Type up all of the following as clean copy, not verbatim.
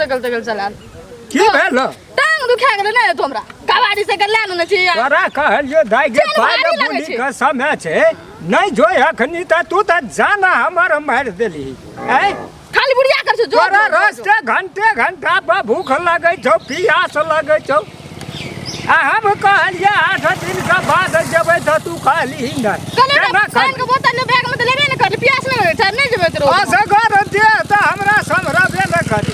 Cycle cycle चलायल। की भेल? टांग दुखा गेलै ने तो हमरा कबाड़ी साइकिल लए लेने छी। तोरा कहलियो दाइ गे, चल, पाइ भारी लगै बुनी छै। के समय छै, नहि जो अखनी तऽ तू तऽ जाना हमर मारि देली ऐ। खाली बुढ़िया कर छौ जो। तोरा जो, जो, जो। रस्ते घंटे घंटा पर भूख लगै छौ, पियास लगै छौ, आ हम कहलियै 8 दिन के बाद जेबै तऽ तू कहली नहि। कहलियै केना तऽ पानि के बोतल ले बैग में तऽ लेबे ने करली, प्यास नहि लगै छै, नहि जेबै तऽ रोड। असगर दे तऽ हमरा सम्हरबे नहि करी,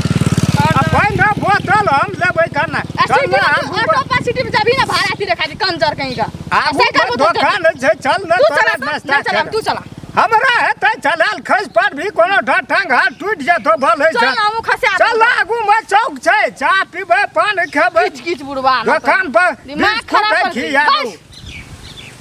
आ पानि के बोतल हम लेबै केना? आ चल सिटी ने में आगू। ऑटो पर सिटी में जाबी ना भाड़ा तीरे खाली, कंजर कहीं का। आगू साइकिल में बोतल दोकान छै, चल ने। तू तोरा चला तऽ, नाश्ता नहि चला खेबै। तू चला। हमरा हेतै चलाल, खसि पर भी कोनो टांग हाथ टूटि जेतौ भले। चल ना, हमहूँ खसा देबौ। चल, आगू में चौक छै, चाह पीबै, पान खेबै। किच किच बुढ़वा ना तो। दोकान पर दिमाग बिस्कुट खराब कर खिया दी। देबू,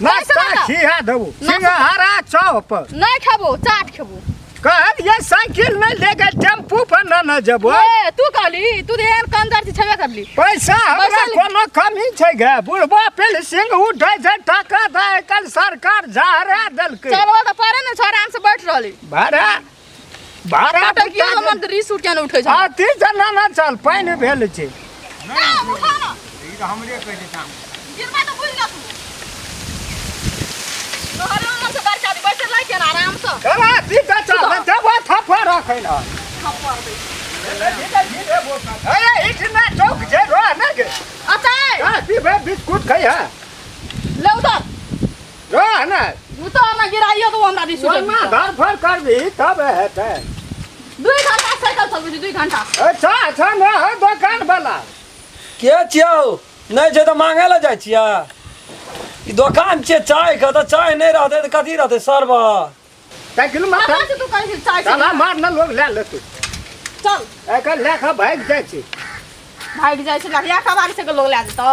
बस नाश्ता पैसा दऽ। खिया देबू। नाश्ता। सिंघारा चौप। नहि खेबो, चाट खेबो। कहलियै साइकिल नहि ले गेल, टेम्पू पर न ने जेबो। ए तू कहली, तू तऽ एहन कंजर छी, छेबे करली। पैसा हमरा पैसा कोनो कमी छै गे? बुढ़बा पेल सिंह उठै छै टाका दऽ, आइ काल्हि सरकार झहरा देलकै। चलबो तऽ पड़े ने छौ, आराम से बैठ रहली। भाड़ा भाड़ा पटकियो हमर तऽ रिस उठ के ने उठै छै। अथी जना न चल, पानि भेल छै। ए, उठा ना। ई तऽ हमरे कहि देता। गिरबा तऽ बुझि जा तू। तोहरे उमर से बड़का आदमी बैठल रहै के ना आराम से। चल अथी तऽ चल, देबो थप्पड़ रखै न। थप्पड़ दै। अरे इतना चौक छै, रो ने गे। अतै। चाह पीबै, बिस्कुट खैहा। ले उतर। रो ने। उतर ना, गिराइयो तो हमरा दिस उठे। ओना धरफड़ करबही तब हेतै। 2 घंटा साइकिल चलबै छी, 2 घंटा। अच्छा अच्छा, ने है दोकान वाला। के छियौ? नहि छै तऽ मांगे लए जाइ छियै? ई दोकान छियै चायके, तऽ चाय नहि रहतै तऽ कथी रहतै? शरबत? साइकिल मार। कहाँ से तू कहै छी चाय? ताला मार ने, लोग लए लेतै। चल। एकर लए कऽ भागि जाइ छै। भागि जाइ छै, लगिया कबाड़ी से के लोग लए जेतौ।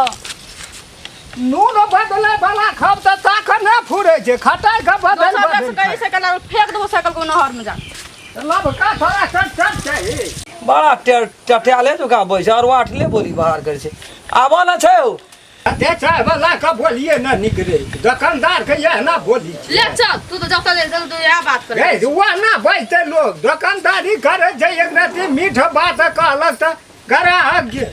नून बदले वाला खब तऽ ताक ने फुरै छै, खटाइ के बदल दोसर बदल से कहै साइकिल फेंक देबो, साइकिल को नहर में जा। लबका थोड़ा चट चट चाही। बड़ा टटाले जुका बैस और आठले बोली बाहर करै छै, आबऽ ने छै हौ। दे चाय वाला के बोलिए न निकले, दुकानदार के यह ना बोली छै। ले चल तू तो जब तक चल, तू इएह बात कर। गे वह ना बजते, लोग दुकानदारी करे छै, एक रति मीठ बात कहलक तऽ ग्राहक जे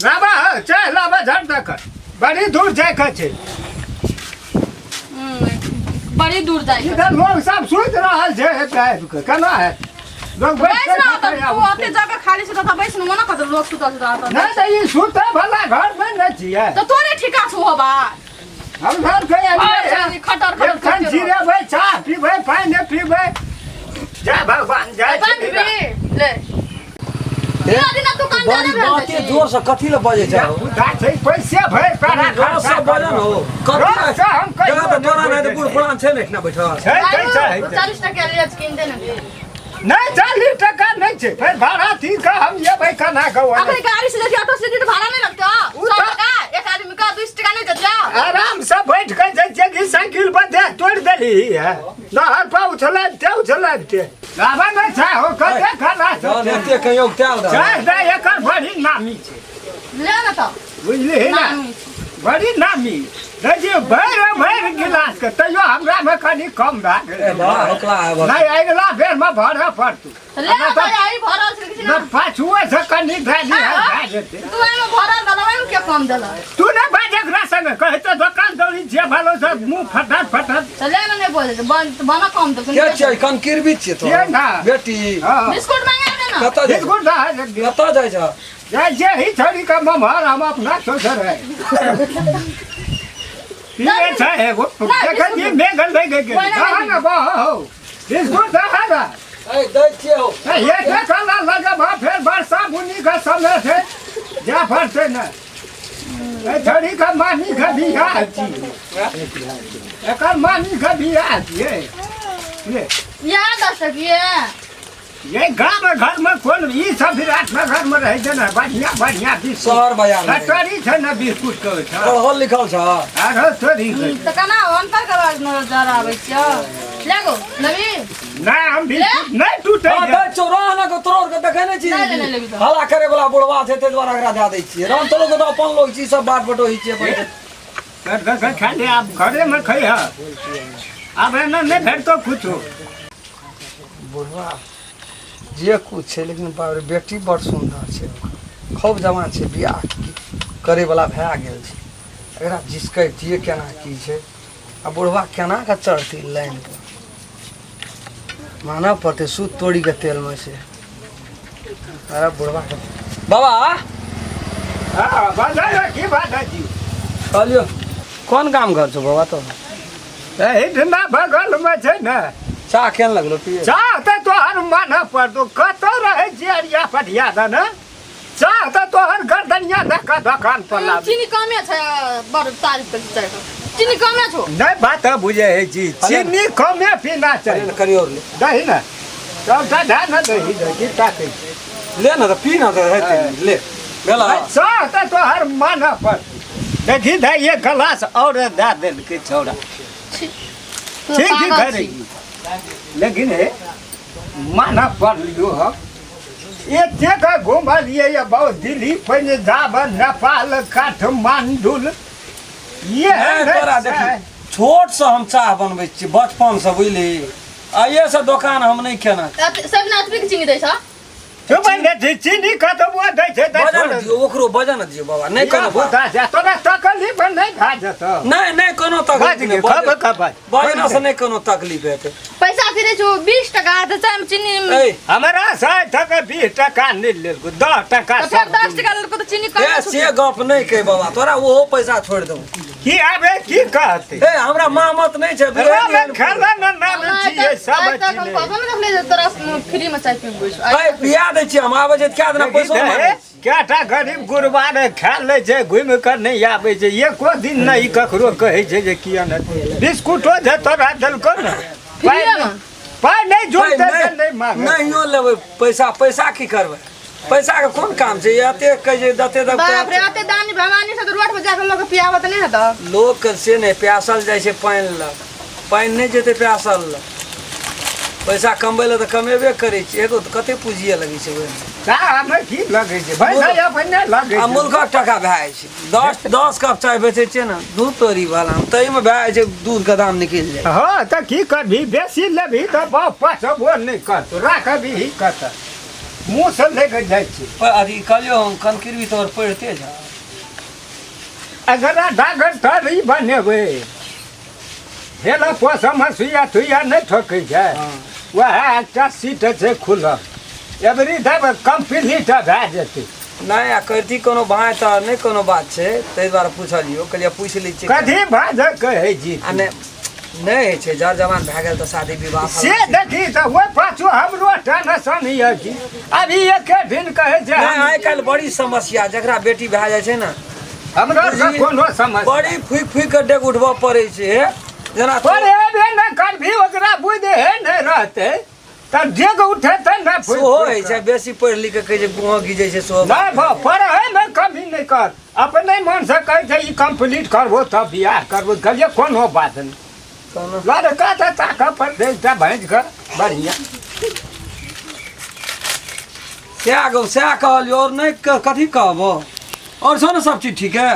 लाबा हौ, चाय लाबा झट दऽ, बड़ी दूर जाय के छै। बड़ी दूर जाइ। इधर लोग सब सुति रहल छै, एतऽ आबि कऽ केना है लोग बैठ बैस के ना सुतै तऽ तू आबै ओते छै। जगह खाली छै तऽ बैस न, मना कत लोग सुतल छै तऽ। नहि तऽ ई सुतै वाला घर मे नहि छियै। तऽ तोरे ठीका छौ हो बा। हम घर के एलियै और खटर खटर एखन करते रहो। जिरेबै, चाह पीबै, पानि पीबै। जय भगवान, जय पान श्री राम। पीबी ले। दिना दिना तू कंजरे बड़ी भेल बाते जाइ छी। जोर से कथी लए बजै छै हौ? बुझा छै पैसे भरि पैरा जोर से खर्चा बजन हो। रोज कथी से हम कहियो जगह तऽ तोरा नहि नहि तऽ बूढ़ पुरान छै ने एहिठिना बैठल। छै छै छै छै। 40 टका ले, कीन दे ने बे। नहि, 40 टका नहि छै, फेर भाड़ा तीर कऽ हम एबै केना कऽ? अखनी गाड़ी से जैसे, ऑटो से जैसे, भाड़ा नहीं लगता? उ 100 तऽ- टका एक आदमी का, 200 टका नहीं देते? आराम से बैठ के जाइ छियै कि साइकिल पर देह तोड़ि देली है, नहर पर उछलैते उछलैते लाबा नहि छै हो, कते खाना छै। जहन एते कहियो तेल दऽ। चाय दे, एकर बड़ी नामी छै। ले ना तो। बुझलिही ने? नामी छै। बड़ी नामी देखियौ, भरि भरि गिलास के तैयो हमरा मे कनि कम भए ए गेल। बा ओकला है बा। नहि, अगिला बेरमे भरऽ पड़तौ। ले ना तो, यही भरल छै किसी ना। नहि, पाछुए से कनि भए भए जेतै। तू एमे भरल दला, एमे के कम देला? तू नहि बाज एकरा संगे, कहते दोकान दौरी जे भलो से मुँह फटत फटत। तो ले ना, नहीं बोले बन बना कम दे। के छियै? कनकिरबी छियै छियै तोरा ना। बेटी? हँ। बिस्कुट मंगा दे ना। कतऽ जाइ? बिस्कुट दऽ है। कतऽ जाइ छ? जाइ छियै ही छड़ी के ममहर, हम अपना सोचर है पिए छै एगो। नहि, देखै छी मेघ लागि गेल। ओहिना दह ने बह हौ, बिस्कुट दह ने। ए दै छियै हौ। ये देखला लगब, फेर वर्षा बुनी के समय छै, जा फरतै ने। ए छड़ी के मानी के बियाह छी, एकर मानी के बियाह छियै ये। यहाँ 10 टकिए। ये गाम घर में कोन ई सब विराटनगर में रहै छै ने, बढ़िया बढ़िया बिस्कुट। शहर बाजार में। फैक्ट्री छै ने बिस्कुट के ओहिठाम। पढ़ल लिखल छ? आरो थोड़ी छै। तऽ केना अंतर करबाक नजर आबै छियौ? लगो नवी। नहि, हम बिस्कुट नहि टूटै हाँ, छै। दै छौ, रह ने तोरो आरके देखै नहि छी। नहि, नहि लेबही तऽ। हल्ला करे वाला बुढ़वा छै, ताहि दुआरे एकरा दए दै छियै। राम तोरो के तऽ अपन लोग छी, सब बाट बटोही छियै अपन। कर कर कर खा ले, आब घरे में खैह, आब एना नहि भेटतो कुछो। बुढ़वा जे कुछ छै, लेकिन बाप रे बेटी बड़ सुन्दर छै, खूब जवान छै, बियाह करैवला भए गेल छै। एकरा झिसकैतियै केना की छै, आ बुढ़वा केना कऽ चढ़तै लाइन पर, मानऽ पड़तै सूत तोड़ीके तेलमे छै। अरे बुढ़वा के बाबा। हाँ, बाजै ने, की बाजै छी? कहलियौ कोन गाम घर छौ बाबा तो? एहिठिना बगलमे छै ने। चाह केहन लगलो पिए? चाह तऽ तोहर मानऽ पड़तौ, कतऽ रहै छी अरिया पटिया दऽ ने, चाह तऽ तोहर गर्दनिया दऽ कऽ दोकान पर लाबी। चीनी कमे छै, बड़ तारीफ करै छै, चीनी कमे छौ। नहि बात बुझै है जी, चीनी कमे पीना चाही। कनि और ले। दही ने सबटा धए ने, दही दही ताकै ले ने तऽ पी ने तऽ हेतै, ले भेल। चाह तऽ तोहर मानऽ पड़तौ। देखी दे एक गिलास और दए देलकै छौड़ा। छी, तू ठीक ही पागल करे छी। लेकिन हे मानऽ पड़लियो हम, एतेक घुमलियै ये बहुत, दिल्ली, पंजाब, नेपाल, काठमांडू, ये नहि तोरा देखी छोट से हम चाह बनबै छियै बचपन से, बुझली? आइए से दोकान हम नहि केना। सब ना एतबी के चीनी दै छ? चुप ने छी, चीनी कतबो दै छै तऽ बजा ने दियौ ओकरो, बजा ने दियौ बाबा, नहि कोनो बात। होता छै तोरा तकलीफ नहि भए जेतौ? नहि नहि, कोनो बाज तकलीफ गे, नहि। खब खब। बजना से नहि कोनो तकलीफ हेतै। पैसा फिरे छौ 20 टका तऽ चाय में चीनी। ए हमरा 60 टका 20 टका नहि लेलको, 10 टका। तऽ फेर 10 टका लेलको तऽ चीनी कम। ए से गप नहि कहि बाबा, तोरा ओहो पैसा छोड़ि देबौ। की आबे की कहते? ए हमरा मामत नहि छै। रामे खेला न नाम छियै सब। आइ तक हम कहबो ने देखले जे तोरा फ्री में चाय पीबै छौ। ए पिया दै छियै हम, आबै छै तऽ कए दिना पैसो मांगै छी। कएटा गरीब गुरबा रे खा लै छै, घुमि कऽ नहि आबै छै एको दिन, नहि ककरो कहै छै जे किया नहि बिस्कुटो जे तोरा देलको ने, पाइ फ्रीए मे? पाइ नहि जुटतै नहि तऽ नहि मांगै। नहियो लेबै पैसा, पैसा की करबै? पैसा के कोन काम छै? एते कहै छै जते बाप रे, देबै। एते दानी भवानी से तऽ रोड पर जाके लोक पियाबत नहि हेतौ। लोक के से नहि, प्यासल जाइ छै पानि लग, पानि नहि जेतै प्यासल लग। पैसा कमबै लए तऽ कमेबे करै छै, एगो तऽ कते पूँजिए लगै छै ओहिमे। चाहमे की लगै छै भैसा, अपने लगै आ छै। मुल्कक टका भए जाइ छै, 10 10 कप चाय बेचै छियै ने दूध तोरी वाला, ताहिमे भए जाइ छै, दूधके दाम निकलि जाइ। हँ तऽ की करबही, बेसी लेबही तऽ बाप पचबो नहि करतौ, राखबही कतऽ, मुँह से लऽ कऽ जाइ छै। पर अथी कहलियौ हम कनकिरबी तोहर पढ़िते जा। अगर डागर तरी बनेबै हेला पोसमे सुइया तुइया नहि ठोकै छै, वएह एकटा सीट छै खुलल, एबरी देब कम्प्लीट भए जेतै। नहि आ करती कोनो भाय तऽ नहि कोनो बात छै, ताहि दुआरे पुछलियौ, कहलियै पूछि लै छियै। कथी भाज कहै छी? आ नहि नहि होइ छै, जर जवान भए गेल तऽ शादी विवाह। से देखी तऽ ओहि पाछू हमरो टेंशन यऽ कि अभी एके दिन कहै छै। नहि, आइ काल्हि बड़ी समस्या, जकरा बेटी भए जाइ छै ने, हमरा से कोनो समस्या। बड़ी फूकि फूकि कऽ डेग उठबऽ पड़ै छै हे, जेना पर एबे नहि करबी, ओकरा बुझि हे नहि रहतै तऽ डेग उठेतै ने फुकि सेहो फुकि होइ कऽ। छै, बेसी पढ़ि लिख कऽ कहै छै गुह गिजै छै सेहो। नहि पढ़ैमे कमी नहि कर, अपने मनसँ कहै छै ई कम्प्लीट करबो तब बियाह करबो। कहलियै कोनो बात नहि। कोनो लड़का तऽ ताकऽ पड़तै एकटा भैंसके बढ़िआँ। सएह गौ, सएह कहलियौ, आओर नहि कथी कहबो? आओर छौ ने सब चीज ठीक है?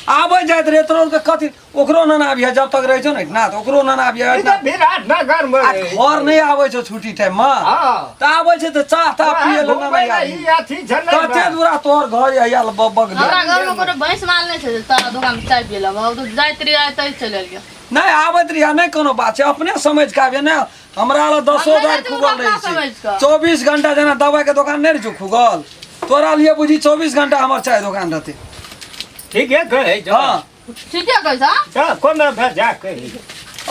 आबै जाइत रहै तोरा के कथी, ओकरो नाना आबिहे जब तक रहै छौ ने एहिठिना तऽ ओकरो नाना आबिहे। ई तऽ विराट नगर मे आ रहै। घर नहि आबै छौ छुट्टी टाइम मे? हँ। तऽ आबै छै तऽ चाह ताह पिए लए घुमबै नाना लए आबि। ई अथी छलै कते ने। दूरा तोहर घर यऽ आयल बगले। हमरा घरमे कोनो भैंस माल नहि छै जे तोरा दोकानमे चाय पिए लए ओ तऽ जाइत रहियै तै चलि एलियै। नहि आबैत रहियै, नहि कोनो बात छै, अपने समझ के आबियै ने, हमरा लए दसो हम नहि दारि जाइ खुगल अपना रहै छै समझि कऽ। 24 घंटा, जेना दवाइके दोकान नहि रहै छौ खुगल, तोरा लिए बुझी 24 घंटा हमर चाय दोकान रहतै। ठीके कहै छौ। हँ। ठीके कहै छ। तऽ कोनो भेजा कहै।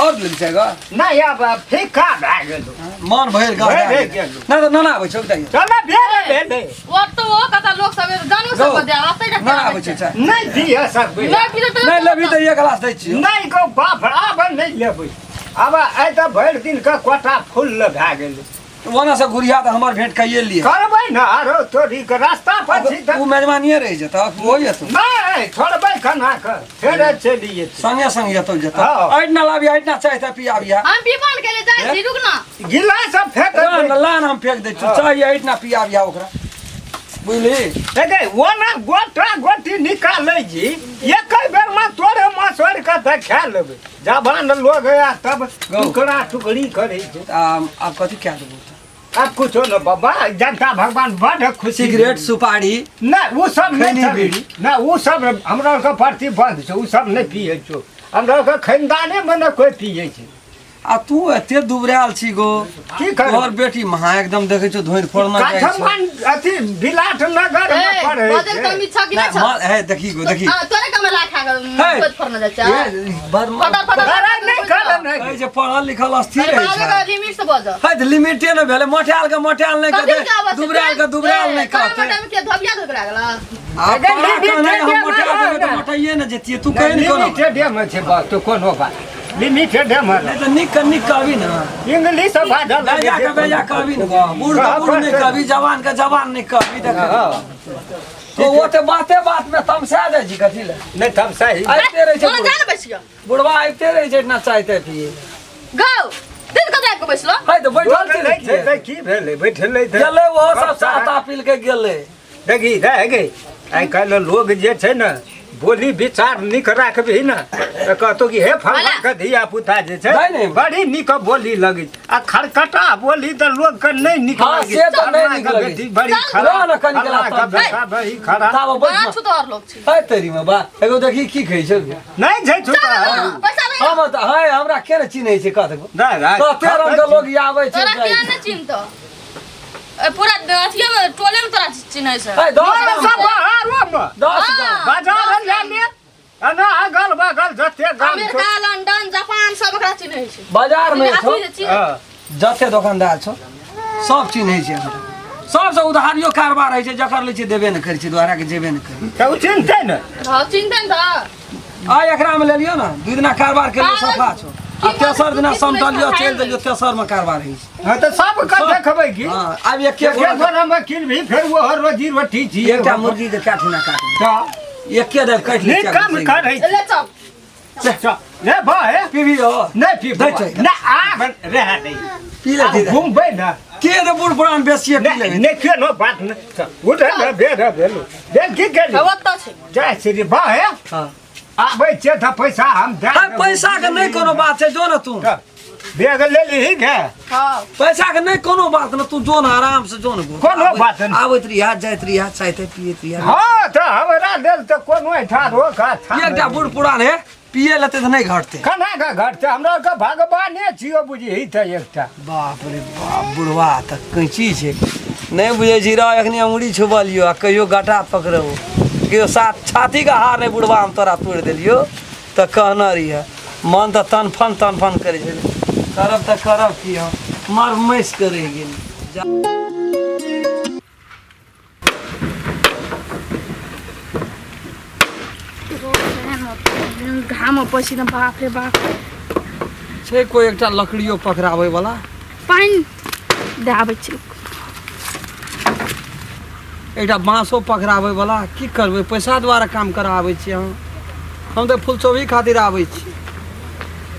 आओर लेब चाय ग? नहि, आब फीका भए गेलो। मन भरि भरि गेल। गेल। नहि तऽ नाना आबै छौ जाइए। चल भेल भेलै। ओ तऽ ओ कतऽ लोक सब जानू सब दे ओतै। नाना आबै छै चाय। नहि दिअ सकबै। नहि पीते तऽ। नहि लेबही तऽ एक गिलास दै छियौ। नहि गो बाप, आब नहि लेबै, आब आइ तऽ भरि दिन के कोटा फुल भए गेलै। ओना से घुरिया तऽ हमर भेंट कइए लिए। करबै ने, आरो तोरी के रास्ता पर छी तऽ। ओ मेजबानिए रहि जेतऽ, हो जेतौ। नहि छोड़बै केना के, फेर चलि जेतै। संगे संग जेतौ जेतौ। हँ। एहिठिना लाबी, एहिठिना चाय ताय पियाबिहा। हम पीबो ने केले, जाइ छी, रुक ना। गिलास सब फेंक। लान लान, हम फेंक दै छियौ। हँ। चाय एहिठिना पियाबिहा ओकरा, बुझली? देखे ओना गोटा गोटी निकालै छी, एक बेर मे तोरे मसोरि के तऽ खा लेबै, जवान लोग आ तब गौ। टुकड़ा टुकड़ी करै छै। आब आब कथी कए देबौ तऽ? अब कुछो न बाबा जनता भगवान बड़ खुशी सिगरेट सुपारी नहि ओ सब नहि खैनी चलै। बीड़ी। नहि ओ सब हमरा आरके प्रति बंद छै ओ सब नहि पियै छौ हमरा आरके खानदानेमे नहि कोइ पियै छै आ तू एते दुबरायल छी गो की करबै? तोहर बेटी महा एकदम देखै छौ धोनि फोड़ना जाइ छै काठमांड अथी विलाट नगर मे ए, पढ़ै बजल छै तमीज छ कि नहि, नहि छ माल- हे देखी गो देखी आ, तोरे कमेला खा के हे। खोज फोड़ने जाइ छै ए, बड़- फटर फटर अरे नहि करब कहै नहि छै पढ़ल लिखल अस्थिर अरे रहै बाबे छै के लिमिट से बज है तऽ लिमिटे नहि भेलै मोटायल के मोटायल नहि कथी के कहतै आवाज छै? दुबरायल के दुबरायल नहि ए, तोरा कहतै मोटा में के धोबिया धोक लागल आ अगर तोरा लिमिटे कहने हम नहि मोटायल देबै तऽ नहि। मोटाइए ने जेतियै तू कहि ने कोनो लिमिटेड मे छै बात तो कोनो बात लिमिटेड मे नहि तऽ नीक के नीक कहबी ने इंग्लिश बाजल बेजा के बेजा कहबी ने गो बूढ़ के बूढ़ नहि कहबी जवान के जवान नहि कहबी देख तो ओ तऽ बाते बात में तमसा जाइ छी कथी लए नहि तब सही आबिते रहै छै तोरा बुढ़- जा ने बैसियो बुढ़वा आबिते रहै छै एहिठिना चाय ताय पिए गौ दिन कतऽ आबि कऽ बैसलो है तऽ बैठल छै नहि छै तऽ की भेलै बैठलै तऽ गेलै ओहो सब साता पील के गेलै देखी रह गई आइ काल्हि लोग जे छै ने बोली विचार नीक राखबही ने तऽ कहतौ कि हे फलाना के धिया पुता जे छै नहि, नहि। बड़ी नीक बोली लगै छै। आ खरकटा बोली तऽ लोग के नहि नीक हाँ, लगै से तऽ नहि फलाना नीक के लगै बेटी छै। बड़ी चल, खराब ना, कनि फलाना गेला के बेटा बड़ी खराब ताबे बैठ बड़ा ना। छुतहर लोग छी है तेरी में बा एगो देखी की कहै छै नहि छै छुता पैसा ले हम तऽ है हमरा के ने चिन्है छै कत नहि नहि कते रंग के लोग आबै छै तोरा जाइ किया छै। नहि चिन्हतो ए, पूरा अथिये में टोले में तोरा चिन्है छै है दस गाम सब बाहरोमे दस गाम बाजार जा ले एना अगल बगल जते गाम छौ अमेरिका लंदन जापान सब एकरा चिन्है छै बाजार में छौ अथी जे चिन्ह हँ। जते दोकानदार छौ सब चिन्है छै हमरा सबसँ उधारियो कारबार होइ छै जकर लै छै देबे नहि करै छै दोहरा के जेबे नहि करै तऽ ओ चिन्हतै ने हँ चिन्हतै ने तऽ आ एकरा में लेलियो ने दू दिना कारबार केलियो पागल। सफा छौ आ की तेसर बात दिना तू की सुनै समटलियो छौ? चलि देलियो तेसर में कारबार होइ छै हँ तऽ सबके देखबै की हँ आब एके एके गोरा गोरामे किनबही फेर ओहो रोजी रोटी छियै एकटा मुर्गी के कए ठिना काटबै तऽ एके देव काटि लै नीक काम करै छी। ले चल चल, ले बा हे पीबी हो नहि पीबो दै छै। नहि आब रहए नहि पी ले आब घुमबै ने के दे बूढ़ पुरान बेसिए पी नहि लेबै नहि केनो बात नहि चल, उठे ने बेर भेलो देख की केली ओतऽ छै जय श्री बा हे हँ आबै छियै तऽ पैसा हम दए है देबौ। पैसा के नहि कोनो बात छै जो ने तू तऽ बैग ले लीही गे हँ पैसा के नहि कोनो बात ने तू जो ने आराम से जो ने कोनो बात नहि। आबैत रहिया जाइत रहिया चाय ताय पियैत रहिया हँ तऽ हमरा लेल तऽ कोनो एहिठाम रोक अच्छा एकटा बूढ़ पुरान है पिए लेतै तऽ नहि घटतै केना कऽ घटतै हमरा आरके भगवाने छियौ बुझही तऽ एकटा बाप रे बाप बुढ़वा तऽ कैंची छै नहि बुझै छी रह एखनी अंगुरी छुबलियो आ कहियो गटा पकड़बो कहियो साथ छातीके हार नहि बुढ़वा हम तोरा तोड़ि देलियो तऽ कहने रहिए मन तऽ तनफन तनफन करै छलै करब तऽ करब की हम मर मसि कऽ रहि गेली जा घाम पसीना बाप रे बाप छै कोइ एकटा लकड़ियो पकड़ाबै वाला पानि दए आबै छी एकटा बाँसो पकड़ाबै वाला की करबै पैसा द्वारा काम कराबै छियै हम हम तऽ फुलचोभी खातिर आबै छी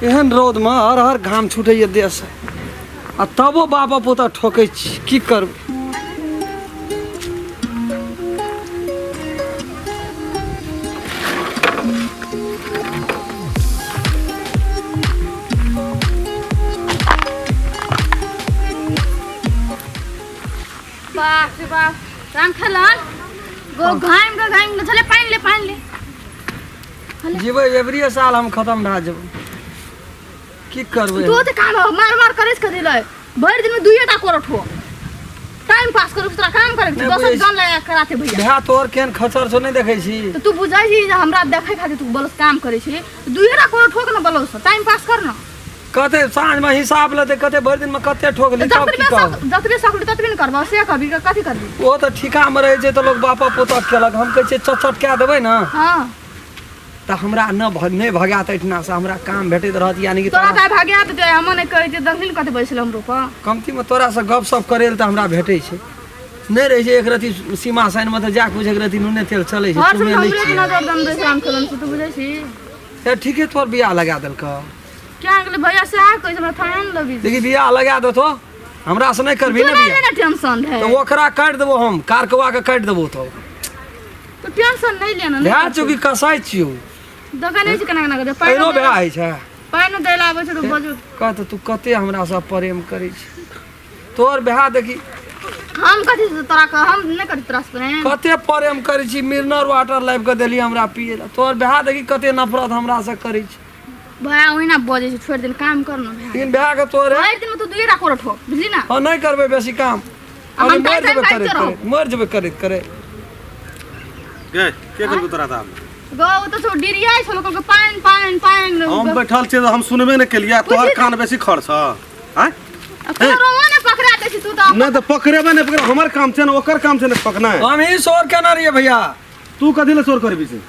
एहन रौदमे हर हर घाम छूटैए देहसँ आ तबो बाप पोता ठोकै छी की करबै बाप रे बाप राम खेलन गो घाम के घाम के चले पानि ले पानि ले जीबै एवरीए साल हम खतम भए जेबै की करबै तू तऽ काम मार मार करे के दिलै भरि दिन में दुइये टा करत हो टाइम पास करू तोरा काम करे नहि दोसर बुझै छी। जन लगा कराते भैया भए तोहर केहन खचर छौ नहि देखै छी तऽ तू बुझै छी जे हमरा देखै खातिर तू बलस काम करै छी दुइये टा करत ठोक न बलस टाइम पास कर न कते साँझमे हिसाब लेतै कते भरि दिनमे कते ठोकली तब की जतबे कहब सक जतबे सकली ततबे ने करबह से कहबी कथी करबी ओ तऽ ठीकामे रहै छै तऽ लोक बापा पोता केलक हम कहै छियै चट चट कए देबै ने हँ तऽ हमरा न नहि भगात एहिठिनासँ हमरा काम भेटैत रहत यानी कि तोरा तोरा तऽ भाग्या देतै हम नहि कहै छियै देखली ने कथी बैसल हमरो पर कमतीमे तोरासँ गप सप करै लए तऽ हमरा भेटै छै नहि रहै छै एक रति सीमा साइनमे तऽ जाके बुझ एक रति नूने तेल चलै छै हर तुमे समय नहि हमरे छियै नजर दम दै छै राम खेलन से तू बुझै छी तऽ ठीके तोहर बियाह लगा देलकौ क्या गेलै भैया से आ कहै छै हमरा थाना ने लगी देखी बियाह लगा देतो हमरा से नहि करबी तू ने नहि बियाह ने टेंशन है तऽ ओकरा काटि देबो हम कारकवा के काटि देबो तब तू टेंशन नहीं लेना भए चुकी कसाई छियौ दोकान नहि छै केना केना करै एहनो भए होइ छै पानि दै लए आबै छै तऽ बजू कह तऽ तू कते हमरा से प्रेम करै छी तोहर भए देखी। हम कथी से तोरा कह, हम नहि करी तोरा से प्रेम। कते प्रेम करै छी, मिनरल वाटर लाबि कऽ देली हमरा पिए ला। तोहर भए देखी कते नफरत हमरा से करै छै। भैया ओहिना बजै छै, छोड़ि देन, काम कर न भैया। लेकिन भए के तोरे भरि दिन में तू दुइये टा कोरो ठोक, बुझली ना? हाँ, नहि करबै बेसी काम। आ हम अरे मरि टाइम जेबै टाइम करैत काटिते रहब। करैत, मरि जेबै करैत करैत। गे के कहलको तोरा तऽ आब? गो ओ तऽ सब डिरियाइ छलो, कहलकै पानि पानि पानि। हम बैठल छियै तऽ हम सुनबे नहि केलियै, तोहर कान बेसी खर्च छ आँय? कोरोना ने पकड़ा दै छी तू तऽ। नहि तऽ पकड़ेबे नहि पकड़े, हमर काम छै ने, ओकर काम छै ने पकड़नाइ। हम ही शोर केने रहियै भैया। तू कथी लए शोर करबी से?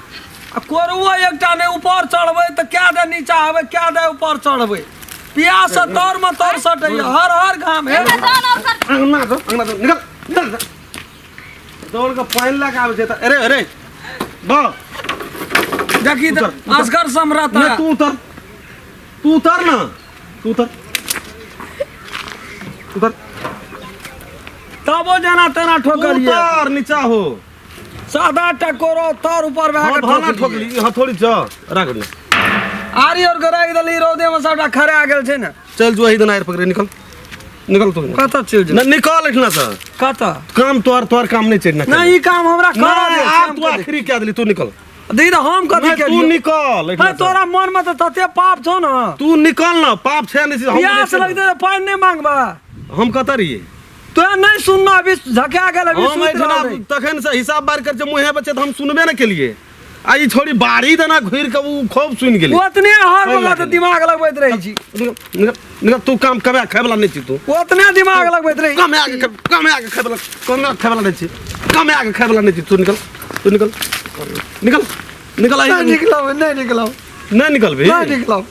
आ कोरुओ एकटा नहि, ऊपर चढ़बै तऽ कए दे नीचा आबै, कए दे ऊपर चढ़बै। पियास से तर में तर सटैया, हर हर घाम हे। एकटा दान और कर। अंगना दो, अंगना दो, निकल निकल, निकल। दौड़ के पानि लए के आबै छै तऽ अरे अरे बा। देखी तऽ उतर, उतर। असगर समरता। नहि, तू उतर, तू उतर ना, तू उतर, उतर। तबो जेना तेना ठोकलियै। उतर नीचा हो। सादा टकोरो तर ऊपर भए हाँ, के भाला ठोकलियै। ठोकली, हथौड़ी छ राख दे। आरी और के राखि देली, रौदे में सबटा खरा गेल छै ने। चल जो, एही दिन आरि पकड़े, निकल निकल तू। कतऽ चलि जेबै? न, निकल एहिठिना से। कतऽ? काम तोहर, तोहर काम नहि छै एहिठिना। नहि, ई काम हमरा करऽ दे। आब तू आखिरी कए देली, तू निकल। दीदी, हम कथी नहि, तू केलियौ? निकल एहिठिना है, से। तोरा मन में तऽ तते पाप छौ ने। तू निकल ना, पाप छै नहि छै, हम प्यास बुझै छियै। लगतै तऽ पानि नहि मांगबा? हम कतऽ रहियै? तोरा नहि सुनना, अभी झका गेल, अभी हम सुति एहिठिना रहल रही। तखन से हिसाब बार कर छै, मुँहे बचे तऽ हम सुनबे नहि केलियै। आ ई छोड़ी बाड़ी देना घुरि के उ खूब सुनि गेलै। ओतने हर पानि वाला तऽ लागल। दिमाग लगबैत रहै छी। निकल निकल निकल, तू काम कमे खाय वाला नहि छी तू। ओतने दिमाग लगबैत रहै। कमे आके कमे आके खाय वाला, कमे आके खाय वाला नहि छी, कमे आके खाय वाला नहि छी तू। निकल, तू निकल, निकल निकल। नहि आइ निकलब, नहि निकलब। नहि निकलबी? नहि निकलब।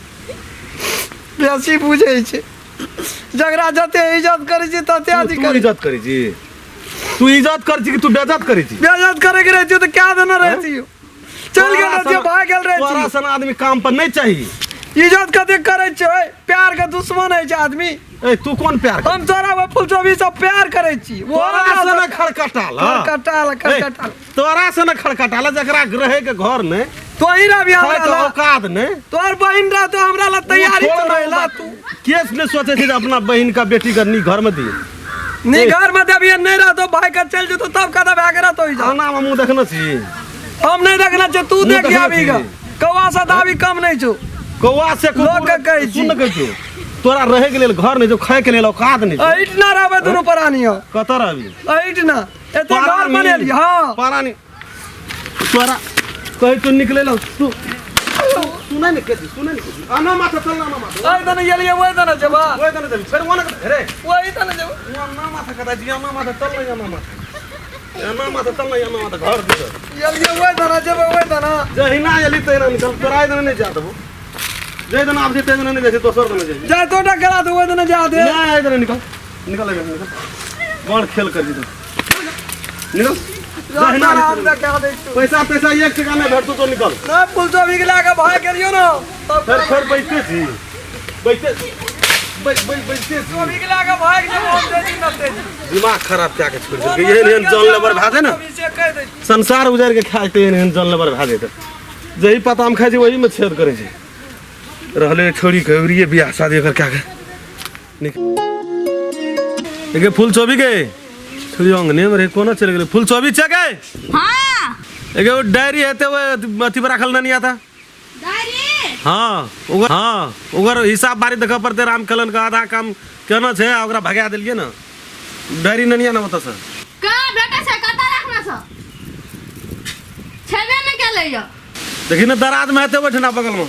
बेसी बुझै छै जकरा, जते इज्जत करै छी तते अथी तू करै। इज्जत करै छी? तू इज्जत करै छी कि तू बेइज्जत करै छी? बेइज्जत करे के रहतियो तऽ क्या देने रहतियो, चलि गेल रहतियो, भाग गेल तोरा रहतियो। सन आदमी काम पर नहीं चाहिए। इज्जत कते करै छै, प्यार के दुश्मन होइ छै आदमी। ए, तू कौन प्यार कर? हम तोरा वो फुलचोबी सब प्यार करै छी। वो तोरा हमरा से न सब- खड़खटाल, हाँ। खड़खटाल, ए, खड़खटाल। तोरा से न खड़खटाल, जकरा रहे के घर ने तो ही रहबी खाय हमरा के ला। औकात ने। तोहर बहिन रहतो हमरा ला तैयारी छोड़ चलै ला। बात। तू केस नहीं सोचे थे अपना बहन का बेटी का नी घर में दी। नी घर में देबी, नहीं रहतो, भाई के चल जेतो तब कदा भए के रहतो ई जा। आना में मुंह देखने छी? हम नहीं देखना छै, तू मुँह देख देखने आबी छी। गा। कौआ से दाबी कम नहीं छौ। कौआ से लोक के कहै छी। सुन कहै छौ, तोरा रहे के लेल घर नहीं छौ, खाय के लेल औकात नहीं छौ। एहिठिना रहबै दुनू प्राणी हो। कतऽ रहबी? एहिठिना एते घर बनेली। हाँ, पारानी तोरा कहै तू निकले ला, तू सुनै ने कहै छी, सुनै ने कहै छी। आना माथा चल, आना माथा। ओहि दने गेलियै, ओहि दने जेबा। ओहि दने जेबी फेर ओने रे? ओहि दने जेबा। आना माथा कतऽ छी? आना माथा चल ने, आना माथा, आना माथा चल ने, आना माथा घर दिस गेलियै, ओहि दने जेबै, ओहि दने। जहिना एली तहिना निकल। तोरा एहि दने नहि जा देबो। जाहि दने आबै छै ताहि दने नहि जाइ छै, दोसर दने जाइ छै। जाय तोटा करा दे, ओहि दने जा दे। नहि, एहि दने निकल, निकल, एहि दने निकल। बड़ खेल कर दी तू, निकल जहिना राम निकल। देखा दै छौ। पैसा पैसा एक टका नहि भेटतौ तो निकल। नहि, फुलचोबी के लए कऽ भाग गेलियौ ने तब फेर फेर बैठते छी, बैठते बैठते छी। चोबी के लए कऽ भाग जेबो हम, तेजी न तेजी। दिमाग खराब कए के छोड़ि देलकै। एहन एहन जानलेबर भए जाय ने, से कहि दै छी। संसार उजाड़ि के खाय के एहन एहन जानलेबर भए जेतै। जही पता हम खाइ छै ओहीमे छेद करै छै। रहलै छोड़ी के अबरिये बियाह शादी एकर कए के नीक। देखिए फूल चोबी के छोड़ी अंगने में रहे, कोना चलि गेलै फूल चोबी छै गे? हाँ। एगे ओ डायरी हेतै, ओहि अथी पर राखल ननिया था। डायरी? हाँ, ओकर, हाँ, ओकर हिसाब बारी देखऽ पड़तै। राम खेलन के आधा काम केना छै आ ओकरा भगा देलियै ने। डायरी ननिया ने ओतऽ से। कहाँ भेटै छै? कतऽ रखने छौ? छेबे नहि केलै यौ। देखी ने, दराज में हेतै ओहिठिना बगलमे।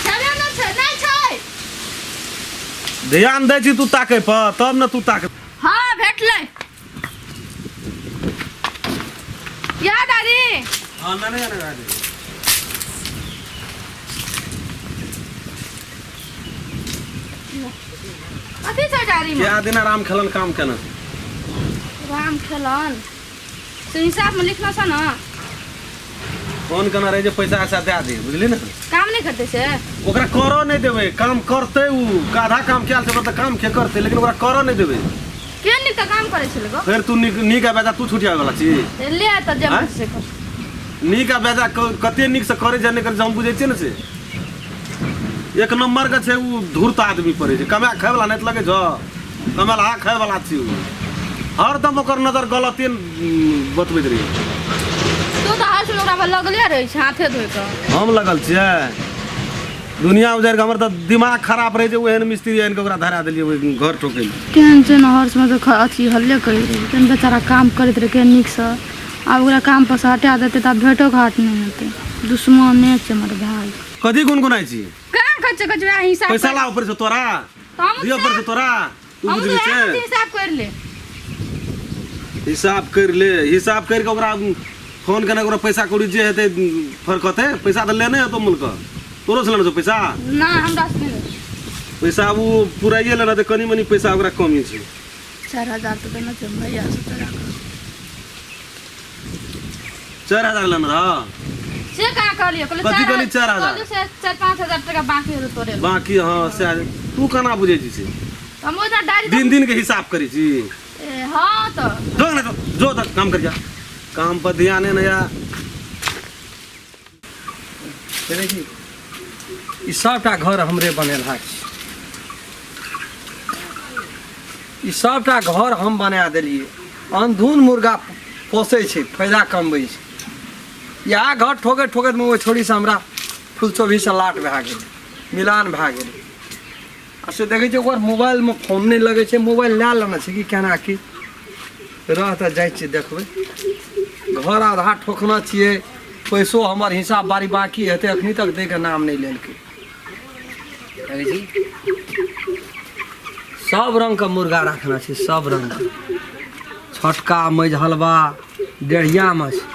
छेबे नहि छै, नहि छै। ध्यान दै छी तू ताकै पर तब ने तू ताक। हाँ, भेटलै या दादी। हाँ, नहीं नहीं नहीं। कथी छै डायरी में? क्या दिन आराम खेलन काम केना? राम खेलन से हिसाब में लिखना छ न। फोन केना रहै जे पैसा ऐसा दए दे, बुझली ने? काम नहीं करते से। ओकरा करऽ नहि देबै काम। करतै उ आधा काम कयल छै तऽ काम के करतै, लेकिन ओकरा करऽ नहि देबै। के नीक तऽ काम करै छलै गो? फेर तू नीक नीक आ बेजा तू छुटियाबै वाला छी? ले तऽ जे आँय? से कर। नीक आ बेजा कते नीक से करै छै नहि करै छै हम बुझै छियै ने। से एक नंबर के छै उ, धूर्त आदमी पड़ै छै, कमाए खाय वाला नहि तऽ लगै छौ। कमलहा खाय वाला छी उ। हरदम ओकर नजर गलते बतबैत रही। तू तऽ हर समय ओकरा पर लगले रहै छै हाथे धोइ कऽ। हम लगल छियै दुनिया उजारि कऽ, हमर तऽ दिमाग खराब रहै छै। ओहन मिस्त्री आनि कऽ ओकरा धरा देलियै ओहि घर ठोकै लए। केहन छै ने, हर समय तऽ अथी हल्ले करैत रहै छै। केहन बेचारा काम करैत रहै केहन नीकसँ, आब ओकरा काम पर से हटा देतै तऽ आब भेटो घाट नहि हेतै। दुश्मने छै हमर भाय। कथी गुनगुनाइ छी? कहाँ खर्च खर्च वएह हिसाब पैसा लाव पड़ै छौ तोरा, दिअ पड़ै छौ तोरा। तू हम बुझली तऽ छै वएह हिसाब कर ले, हिसाब करि ले। हिसाब करि कऽ ओकरा फोन केने ओकरा पैसा कौड़ी जे हेतै फरकतै। पैसा तऽ लेने हेतौ मुल्क, तोरो से लेने छौ पैसा? ना, हमरा से नहि। पैसा ओ पुराइए लेना तऽ कनि मनि पैसा ओकरा कमी छै। 4000 तऽ देने छै भैया से तोरा। 4000 लेने रह से कहाँ कहलियै? कहलियै कथी कहली 4000? कहलियै से 4-5 हजार टका बाकी हेतौ तोरे लग। बाकी हँ से तू केना बुझै छी से? हम ओहिना डायरी दिन दिन के हिसाब करै छी। ए, हँ तऽ। जो ना जो, जो तऽ काम कर जा, काम पर ध्यान नहि या। देखै छी, ई सभटा घर हमरे बनेलहा छै। ई सभटा घर हम बना देलियै। अन्धून मुर्गा पोसै छै, फायदा कमबै छै। इएह घर ठोकैत ठोकैतमे ओहि छोड़ीसँ हमरा फुलचोभीसँ लाट भए गेलै, मिलान भए गेलै। आ से देखै छियै ओकर मोबाइलमे फोन नहि लगै छै। मोबाइल लए लेने छै कि केना की रह, तऽ जाइ छियै देखबै। घर आधा ठोकने छियै, पैसो हमर हिसाब बारी बाकी हेतै, अखनी तक दैके नाम नहि लेलकै। देखै छी, सब रङ्गके मुर्गा रखने छै, सब रङ्गके, छोटका, मझलबा, डेढ़ियामे छै।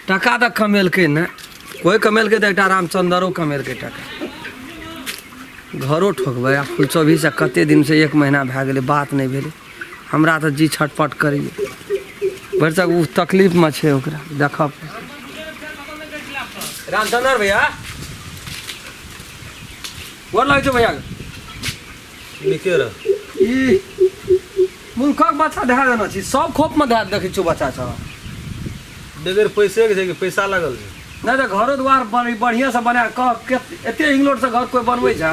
टका तऽ कमेलकै ने कोइ, कमेलकै तऽ एकटा रामचन्द्रो कमेलकै टका। घरो ठोकबै आ फुलचौभीसँ कते दिनसँ, एक महीना भए गेलै, बात नहि भेलै। हमरा तऽ जी छटपट करैए। भरिसक ओ तकलीफमे छै, ओकरा देखब। रामचन्द्र भैया, गोर लगै छौ भैया। नीके रह। ई मुल्कक बच्चा धए देने छी, सब खोपमे धए देखै छियौ बच्चा सब। बगैर पैसे के छै कि पैसा लागल छै? नहि तऽ घरो द्वार बढ़िआँसँ बना कऽ के एते इंग्लैंडसँ घर कोइ बनबै छै?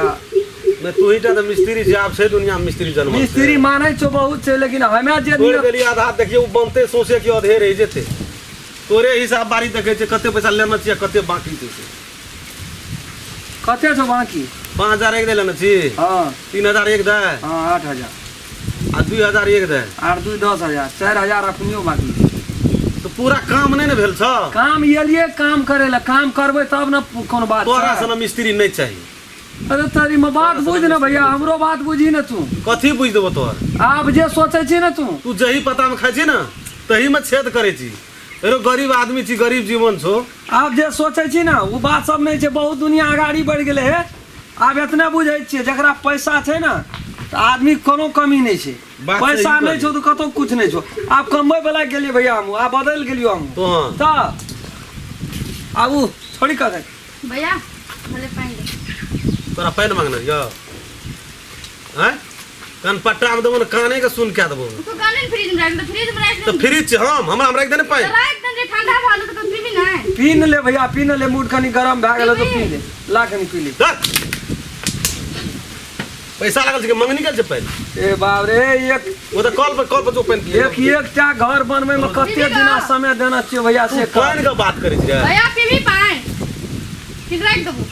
नहि, तू ही टा तऽ मिस्त्री छै। आब छै दुनिया में मिस्त्री जन्म? मिस्त्री मानै छौ बहुत छै, लेकिन हमे जे तोड़ि देलियै आधा, देखियौ ओ बनतै सौंसे कि अधे रहि जेतै। तोरे हिसाब बारी देखै छै, कते पैसा लेने छियै, कते बाकी छै से। कते छौ बाकी? 5000 एक दे लेने छी। हँ। 3000 एक दे। हँ, 8000। आ 2000 एक दे। 8 2 10,000, 4000 अपनियो बाकी छै। तऽ पूरा काम नहि ने भेल छौ। काम एलियै काम करै लए, काम करबै तब ने कोनो बात तोरा छै। सन मिस्त्री नहि चाही। अरे तोरी में बात बुझ ने भैया, हमरो बात बुझी ने तू। कथी बुझि देबो तोहर? आब जे सोचै छी ने तू। तू जही पता में खाइ छी ने तही में छेद करै छी। रो गरीब आदमी छी, गरीब जीवन छौ। आब जे सोचै छी ने ओ बात सब नहि छै। बहुत दुनिया अगाड़ी बढ़ि गेलै हे। आब एतने बुझै छियै, जकरा पैसा छै ने तऽ आदमी कोनो कमी नहि छै। बात सही पैसा नहि कहली। छौ तऽ कतहु कुछ नहि छौ। आब कमबै वला गेलियै भैया, हमहूँ आब बदलि गेलियौ हमहूँ। तो तऽ आब ओ छोड़ि कऽ दे। भैया, भले पानि दे। तोरा पानि मांगने रहियौ? आँय, कनपट्टा में देबो ने, काने के सुन कए देबो। तू कहने ने फ्रिज में राख दे, फ्रिज में राख तऽ दे। फ्रिज छै हम हमरा हम राखि दे ने पानि। राख दे जे ठंडा भऽ गेल तऽ पीबी नहि। पी ने ले भैया, पी ने ले। मूड कनि गरम भए गेल तऽ पी ले, ला कनि पी ले। धर। पैसा लागल छै कि मंगनी गेल छै पानि? ए बाप रे, एक ओ तऽ कल पर, कल पर जो पानि पी। एक एकटा घर बनबै में कते दिना समय देना छियै भैया से तू पानि के बात करै छियै? भैया, पीबी पानि कि राखि देबो?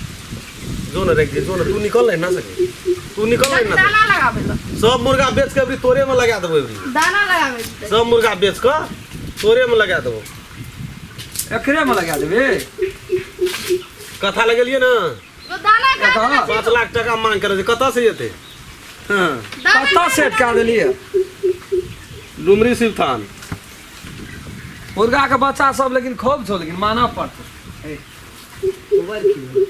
जो ने राखि दे, जो ने। तू निकल नहीं ना सके, तू निकल नहीं ना। दाना लगाबै लए। सब मुर्गा बेच के अबरी तोरे में लगा देबो अबरी। दाना लगाबै लए। सब मुर्गा बेच के तोरे में लगा देबो। एकरे में लगा देबे। कथा लगेलियै ने। तो दाना कहाँ कहाँ? देने छी? 5 लाख टका मांग करे छै, कतऽ से एतै? हँ। दाना कतऽ सेट कए देलियै? डुमरी शिव थान। मुर्गा के बच्चा सब लेकिन खूब छौ, लेकिन मानऽ पड़तौ। ए, मोबाइल की भेल?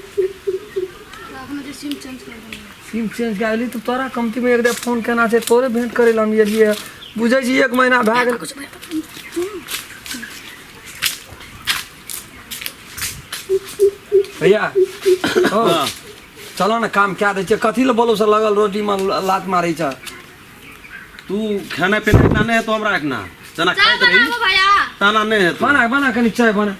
अखन जे सिम चेंज कर देने। सिम चेंज कए देली तऽ तोरा कमती में एक बेर फोन केना छै? तोरे भेंट करै लए हम एलियै। बुझै छी, एक महीना भए गेल। भैया हो, हाँ। चलो ने, काम कए दै छियै। कथी लए बोलो से लगल रोटी में लात मारै छ? तू खाना पीना इतना नहीं है तो हमरा एखना जेना चाय खाइत रही। बनाबो भैया। ताना नहीं है तो। बना, बना, कनी चाय बना।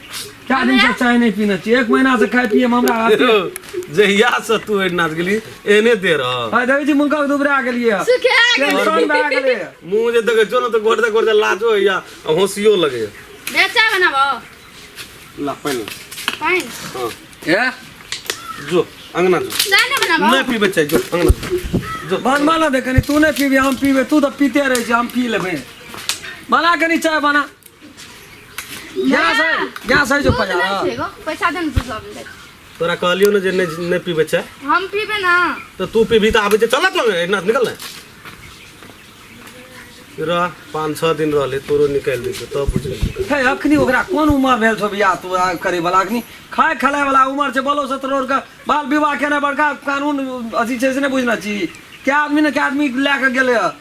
क्या दिन से चाय नहीं पीने छी, एक महीना से खाय पिए में हमरा हाथे। जहिया से तू एहिना गेली एहने दे रह। हाय देखै छी मुनका दुबरा गेलियै। सुखा गेल। टेंशन भए गेलै। मुँह जे देखै छौ ने तऽ गोटे गोटे लाजो होइया आ हँसियो लगैया। दे चाय बनाबो। ला पानि। पानि। हाँ। ए जो अंगना जो। चाय नहि बनाबो। नहि पीबै चाय, जो अंगना जो। बनबा ना दे कनी, तू नहि पीबी हम पीबे, तू तऽ पीते रहै छी, हम पी लेबै। बना कनी चाय बना। गैस है, गैस है जो दूध पजा। नहि छै गो, पैसा दे ने दूध लाबै लए। तोरा कहलियौ ने जे नहि नहि पीबै चाय। हम पीबे ना। तऽ तू पीबही तऽ आबै छै, चल तू एहिना निकल ने। रह 5-6 दिन रहले तोरो निकालि दै छौ तब बुझली। हे अखनी ओकरा कोन उमर भेल छौ बियाह तू करे वाला? अखनी खाय खेलाय वाला उमर छै, बोलो से तोर के बाल विवाह केना बड़का कानून अथी छै से नहि बुझना छी। क्या आदमी ने क्या आदमी लए के गेलै हँ।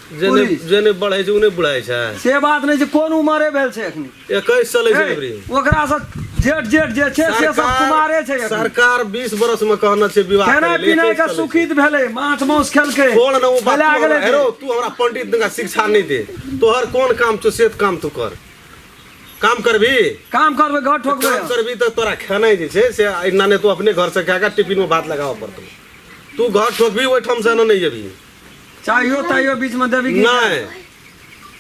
जे नहि पुलिस। जे नहि बढ़ै छै ओ नहि बुढ़ाइ छै। से बात नहि छै, कोन उमरे भेल छै अखनी? 21 चलै छै हे, अबरी। ओकरा से जेठ जेठ जे छै से सब कुमारे छै अखनी। सरकार 20 बरस में कहने छै विवाह खेनाइ करै लेल, पिनाइ 21 के चलै छै। सुखित भेलै, माछ मांस खेलकै। छोड़ ने ओ बात, फैला तू गेलै। हमरा हेरो, तू हमरा पंडित जकाँ शिक्षा नहि दे। तोहर कोन काम छौ से काम तू कर। काम करबी? काम करबै, घर ठोकबै। काम करबी तऽ तोरा खेनाइ जे छै से एना नहि, तू अपने घर से खा कऽ टिफिन में भात लगाबऽ पड़तौ। तू घर ठोकबी ओहिठाम से एना नहि जेबी। चाहियो ताहियो बीच में देबी की? नहि,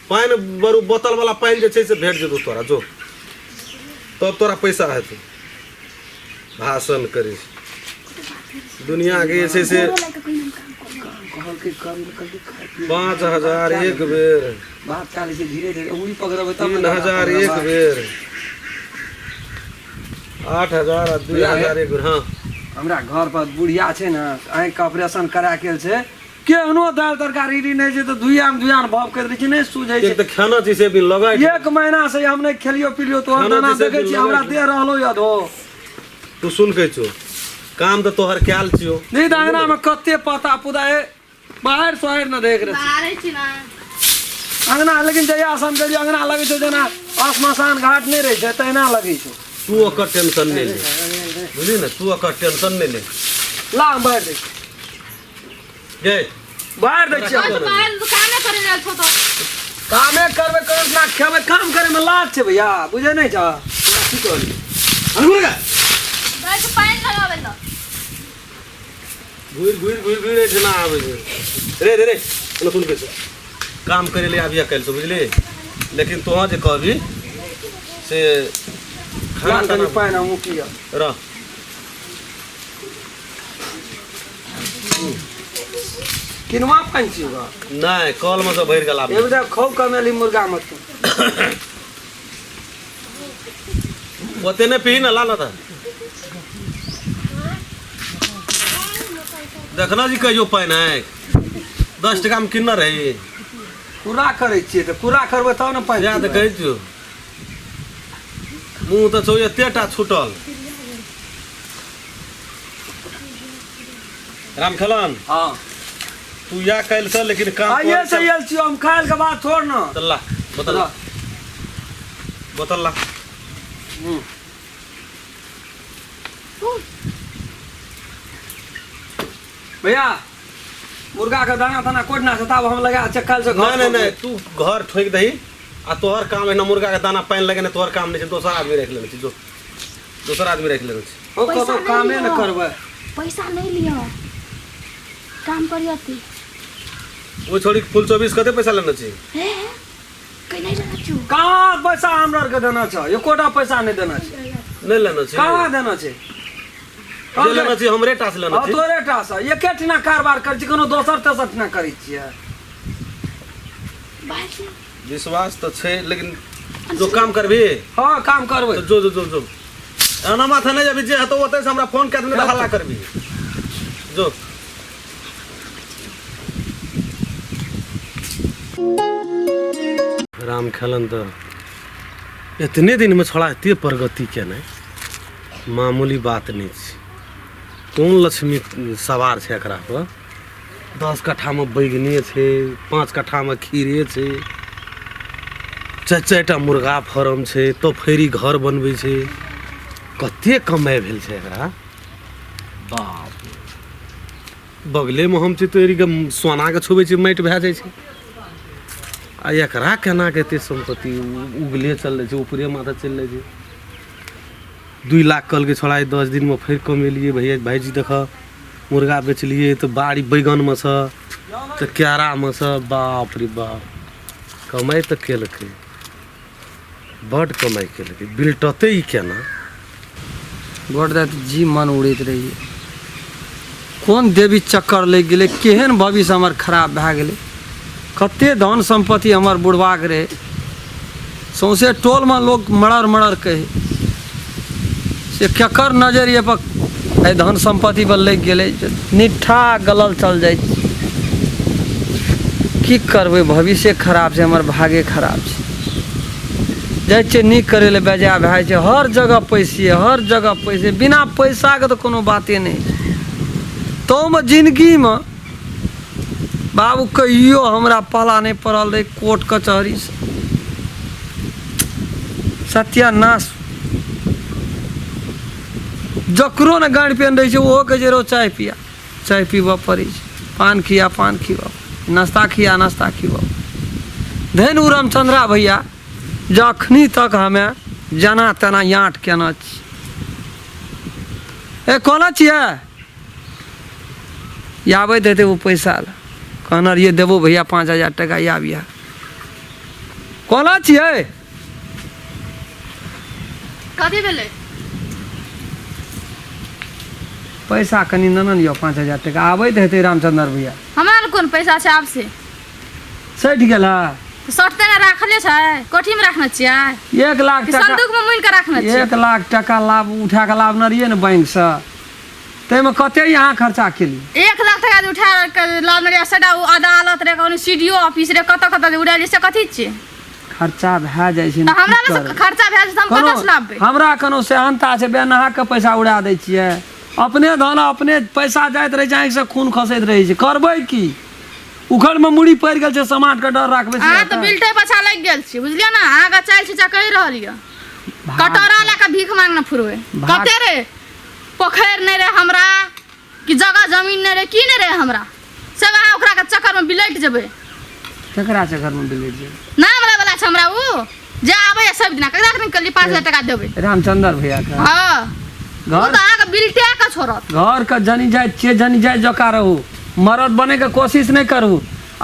पानि बरू बोतल वाला पानि जे छै से भेट जेतौ तोरा, जो तब तोरा पैसा हेतौ। भाषण करै छै दुनिया के जे छै से। कहलकै करू, कहलकै खाय पियै। 5000 एक बेर। बात चालै छै धीरे धीरे, उंगली पकड़बै तब ने। 3000 एक बेर, 8000 आ 2000 एक बेर। हाँ हमरा घर पर बुढ़िया छै ने, आँखि के ऑपरेशन करा के छै, केहनो दालि तरकारी री नहि छै तऽ धुइयाम धुइयाम भाव करि दै छै, नहि सुझै एक छै। तऽ खाना छै से भी लगै छै। एक महीना से हम नहि खेलियो पिलियो, तोहर खाना दाना छै से देखै भी छी हमरा लगै दे रहलो यऽ धो। तू सुन कहै छौ, काम तऽ तोहर कयल छियौ। नहि तऽ अंगना मे कते पता पुदा हे, बाहर सोहर न देख रहे। बाहरे छी ना। अंगना लेकिन जहिया से हम गेलियो अंगना लगै छै जेना श्मशान घाट नहि रहै छै तहिना लगै छै। तू ओकर टेंशन नहि ले, बुझली ने? तू ओकर टेंशन नहि ले। ला हम बाहर दै छी। गे बाहर दै छियै। बस बाहर कामे करे रहल छौ तो। कामे करबै करब ना खेबै, काम करे में लाज छै भैया, बुझै नहि छ की कहली? दै छै पानि लगाबै लए। घुरि घुरि घुरि घुरि एहिठिना आबै छै। रे रे रे एना सुन कैसे काम करे ले आबिया काल्हि से, बुझली? लेकिन तोहाँ जे कहबी से खाना कनि ताना पानि हमहूँ पियब। रह। किनवा पानि छी ओकरा? नहि, कलमे से भरि गेल आब। एगो देख खूब कमेली मुर्गा मत तू। ओते नहि पी ने, ला ना तऽ देखना जी कहियो पानि आँखि 10 टकामे किनने रही। पूरा करै छियै तऽ पूरा करबै तब ने पानि सएह तऽ पीबै। कहै छियौ, मुँह तऽ छौ एतेटा छूटल। राम खेलन। हाँ तू या काल्हि से, लेकिन काम आइए से आयल छियौ हम, काल्हि के बाद छोड़ न। चल ला बोतल ला, बोतल ला। भैया मुर्गा के दाना ताना कोटना से तब हम लगा छै काल्हि से घर। नहीं नहीं नहीं, तू घर ठोकि दही आ तोहर काम एहिना मुर्गा के दाना पानि लगेने तोहर काम नहीं छै, दोसर आदमी राखि लेने छी, जो दोसर आदमी राखि लेने छी। ओ कतौ पैसा नहि कामे ने लिअ। करबै। पैसा नहीं लियो, काम करियो ती। ओ छोड़ी फुल 24 कते पैसा लेने छी? हे कहीं नहीं लेना छु। कहाँ पैसा हमरा आरके देना छै? एकोटा पैसा नहि देना छै। नहीं लेने छी? कहाँ देना छै? जे लेने छी हमरे टा से लेने हाँ, छी। तोरे टा से एके ठिना कारबार करै छी, कोनो दोसर तेसर ठिना करै छियै? भाई जी विश्वास तऽ छै, लेकिन जो काम करबी। हाँ काम करबै। तऽ जो जो जो जो एना माथा नहि जेबी, जे हेतौ ओतै से हमरा फोन कए देने तऽ हल्ला करबी। जो राम खेलन तऽ एतने दिनमे छोड़ा एते प्रगति केनाइ मामूली बात नहि छै। कोन लक्ष्मी सवार छै एकरा पर? 10 कट्ठामे बैगने छै, 5 कट्ठामे खीरे छै, 4 4टा मुर्गा फार्म छै, तो फेरी घर बनबै छै। कते कमाइ भेल छै एकरा, बाप रे। बगलेमे हम छी तो एरीके सोनाके छुबै छी माटि भए जाइ छै, आ एकरा केना के एते सम्पत्ति उगले चल जाइ छै, ऊपरे माथा चलि जाइ छै। 2 लाख कहलकै छोड़ा 10 दिनमे फेर कमेलियै भैया भाइजी देख मुर्गा बेचलियै तऽ बाड़ी बैगनमे सँ तऽ केरामे सँ बाप रे बाप कमाइ तऽ केलकै बड्ड कमाइ केलकै बिलटतै ई केना गोट दैत जी मन उड़ैत रहियै कोन देवी चक्कर लागि गेलै केहन भविष्य हमर खराब भए गेलै कते धन सम्पत्ति हमर बुढ़बाके रहै सौंसे टोलमे लोक मरर मरर कहै से केकर नजरि एहिपर एहि धन सम्पत्तिपर लागि गेलै जे निट्ठा गलल चल जाइ छै की करबै भविष्ये खराब छै हमर भागे खराब छै जाइ छियै नीक करै लए बेजाय भए जाइ छै हर जगह पैसे हर जगह पैसे बिना पैसाके तऽ कोनो बाते नहि छै ताहुमे जिनगीमे बाबू कहियो हमरा पाला नहि पड़ल रहै कोर्ट कचहरीसँ सत्यानाश जकरो ने गाँडि पेन रहै छै ओहो कहै छै रौ चाय पिया चाय पीबऽ पड़ै छै पान खिया पान खिबऽ नाश्ता खिया नाश्ता खिबऽ धनि ओ रामचन्द्रा भैया जखनी तक हमे जेना तेना याँट केने छी ए कोना छियै आबैत हेतै ओ पैसा लए कहने रहियै देबो भैया 5000 टाका आबिया कोना छियै कथी भेलै पैसा कनि नेने ने यौ 5000 टाका आबैत हेतै रामचन्द्र भैया हमरा लग कोन पैसा छै आब से सठि गेल है सटते ने राखले छै कोठीमे राखने छियै 1 लाख कि टाका संदूकमे मुनि कऽ राखने छियै 1 लाख टाका लाभ उठा कऽ लाभ रहियै ने बैंकसँ ताहिमे कते अहाँ खर्चा केलियै 1 लाख टाका जे उठा कऽ लाबने रहियै सभटा ओ अदालत रहै कोनो सी डी ओ ऑफिस रहै कतऽ कतऽ जे उड़ेलियै से कथी छियै खर्चा भए जाइ छै ने तऽ हमरा की लग करबै? खर्चा भए जेतै हम कोनो कतऽसँ लाबबै हमरा कोनो सेहनता छै बेनहाके पैसा उड़ा दै छियै अपने धन अपने पैसा जाइत रहै छै आँखिसँ खून खसैत रहै छै करबै की उखड़मे मुड़ी पड़ि गेल छै समाटके डर राखबै से अहाँ तऽ हेतै? बिलटे पाछा लागि गेल छी बुझलियै ने अहाँके चालि छिचा कहि रहल यऽ कटोरा लए कऽ भीख मांगने फुरबै कते रे पोखरि नहि रहै हमरा कि जगह जमीन नहि रहै की नहि रहै हमरा सब अहाँ ओकरा के चक्कर में बिलट जेबै केकरा चक्कर में बिलट जेबै नाम लै वाला छै हमरा उ जे आबैया सब दिना ककरा के कहलियै 5000 टका देबै रामचंद्र भैया के हां घर ओ तऽ अहाँके बिलटे के छोड़त घर के जनी जाय छियै जनी जाय जका रहू मरद बने के कोशिश नहि करू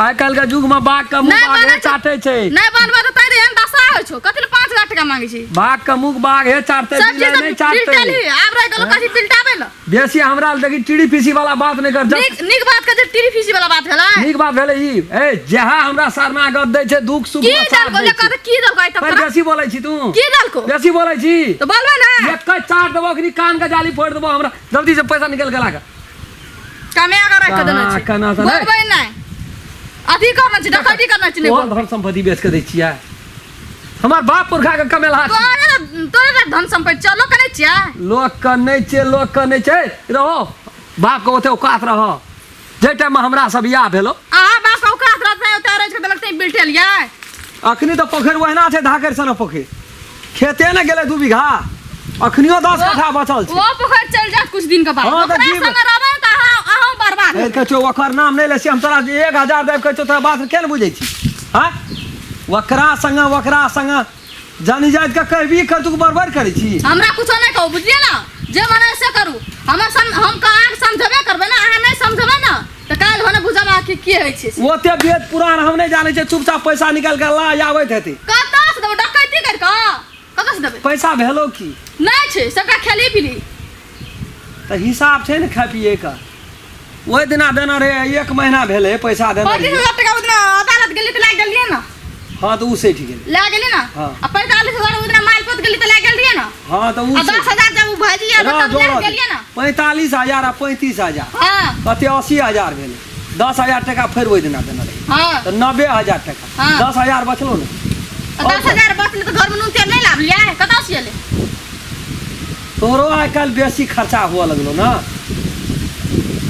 आइ काल्हि के युग में बाघ के मुंह नहि बाघे बनै छै। चाटे छै नहि बनबऽ तऽ तैं एहन दशा होइ छौ कथी लए 5000 टका मांगै छी बाघ के मुंह बाघे चाटते सब चीज बिलाइ नहि चाटते बिलटेलही आब रहि गेलो कथी बिलटाबै लए बेसी हमरा लग देखी टीड़ी पीसी वाला बात नहि कर जब नीक नीक बात के जे टीरी फीसी वाला बात भेलै नीक बात भेलै ई ए जहाँ हमरा शरणागत दै छै दुख सुख की में साथ देलको दै ले छै। कह की देलको आइ तक पर तोरा? बेसी बोलै छी तू की देलको बेसी बोलै छी तऽ बोलबै ने एक चाट देबो अखनी कान के जाली फोड़ देबो हमरा जल्दी से पैसा निकल के लागा कमे अगर राखि के देने कहाँ छै केना तऽ नहि। बोलबै नहि अथी करना छै डकैती करना छै नहि तोहर बोलबै धन संपत्ति बेच के दै छियै हमर बाप पुरखा के कमेलहा छी। तोरे तोरे ने धन संपत्ति चलो करै छियै लोक के नहि छै लोक के नहि छै रहो बाप के ओते औकात रहो जाहि टाइम में हमरा सब बियाह भेलो अहाँ बाप के औकात रहत नहि ओते अरैज के देलक तैं बिलटेलियै अखनी तऽ पोखरि ओहिना छै धाकरि सन पोखरि खेते ने गेलै 2 बीघा अखनियो 10 कट्ठा बचल छै ओ पोखरि चलि जायत कुछ दिन के बाद हाँ, तऽ ओकरा जीव- संगे रहबै तऽ अहाँ अहाँ बर्बाद ए, हेबै। कहै छौ ओकर नाम नहि लै छियै हम तोरा 1000 देब कहै छौ तोरा बात के ने बुझै छी हँ ओकरा संगे ओकरा संगे जानी जाइत के कहबी कर तू बड़बड़ करै छी हमरा कुछो नहि कहू बुझलियै ने जे मन है से करू हमर सम हम अहाँके समझेबे करबै ने अहाँ नहि समझेबै ने तऽ काल्हि भने बुझब अहाँके की होइ छै से। ओते वेद पुराण हम नहि जानै छियै चुपचाप पैसा निकालि के ला आबैत हेतै कतऽ से देबै डकैती करि कऽ कतऽ से देबै पैसा भेलो की नहि छै सबटा खेली पीली तऽ हिसाब छै ने खाय पिए के ओहि दिना देना रहै एक महीना भेलै पैसा देना 35 रहियै। हजार टका ओहि दिना अदालत गेली तऽ लागि गेलियै ने हँ तऽ ओ सठि गेलै लए गेली ने हाँ। आ 45,000 ओहि दिना माल पोत गेली तऽ लए गेल रहियै ने हँ तऽ ओ आ 10,000 जब ओ भाईजी आयल तब लए गेलियै ने 45,000 आ 35,000 हाँ कते 80,000 भेलै 10,000 टका फेर ओहि दिना देना रहै हाँ तऽ 90,000 टका हाँ। 10,000 बचलो ने आ 10,000 बचलै तऽ घरमे नून तेल नहि लाबलियै कतऽ से एलै तोरो आइ काल्हि बेसी खर्चा हुअ लगलो ने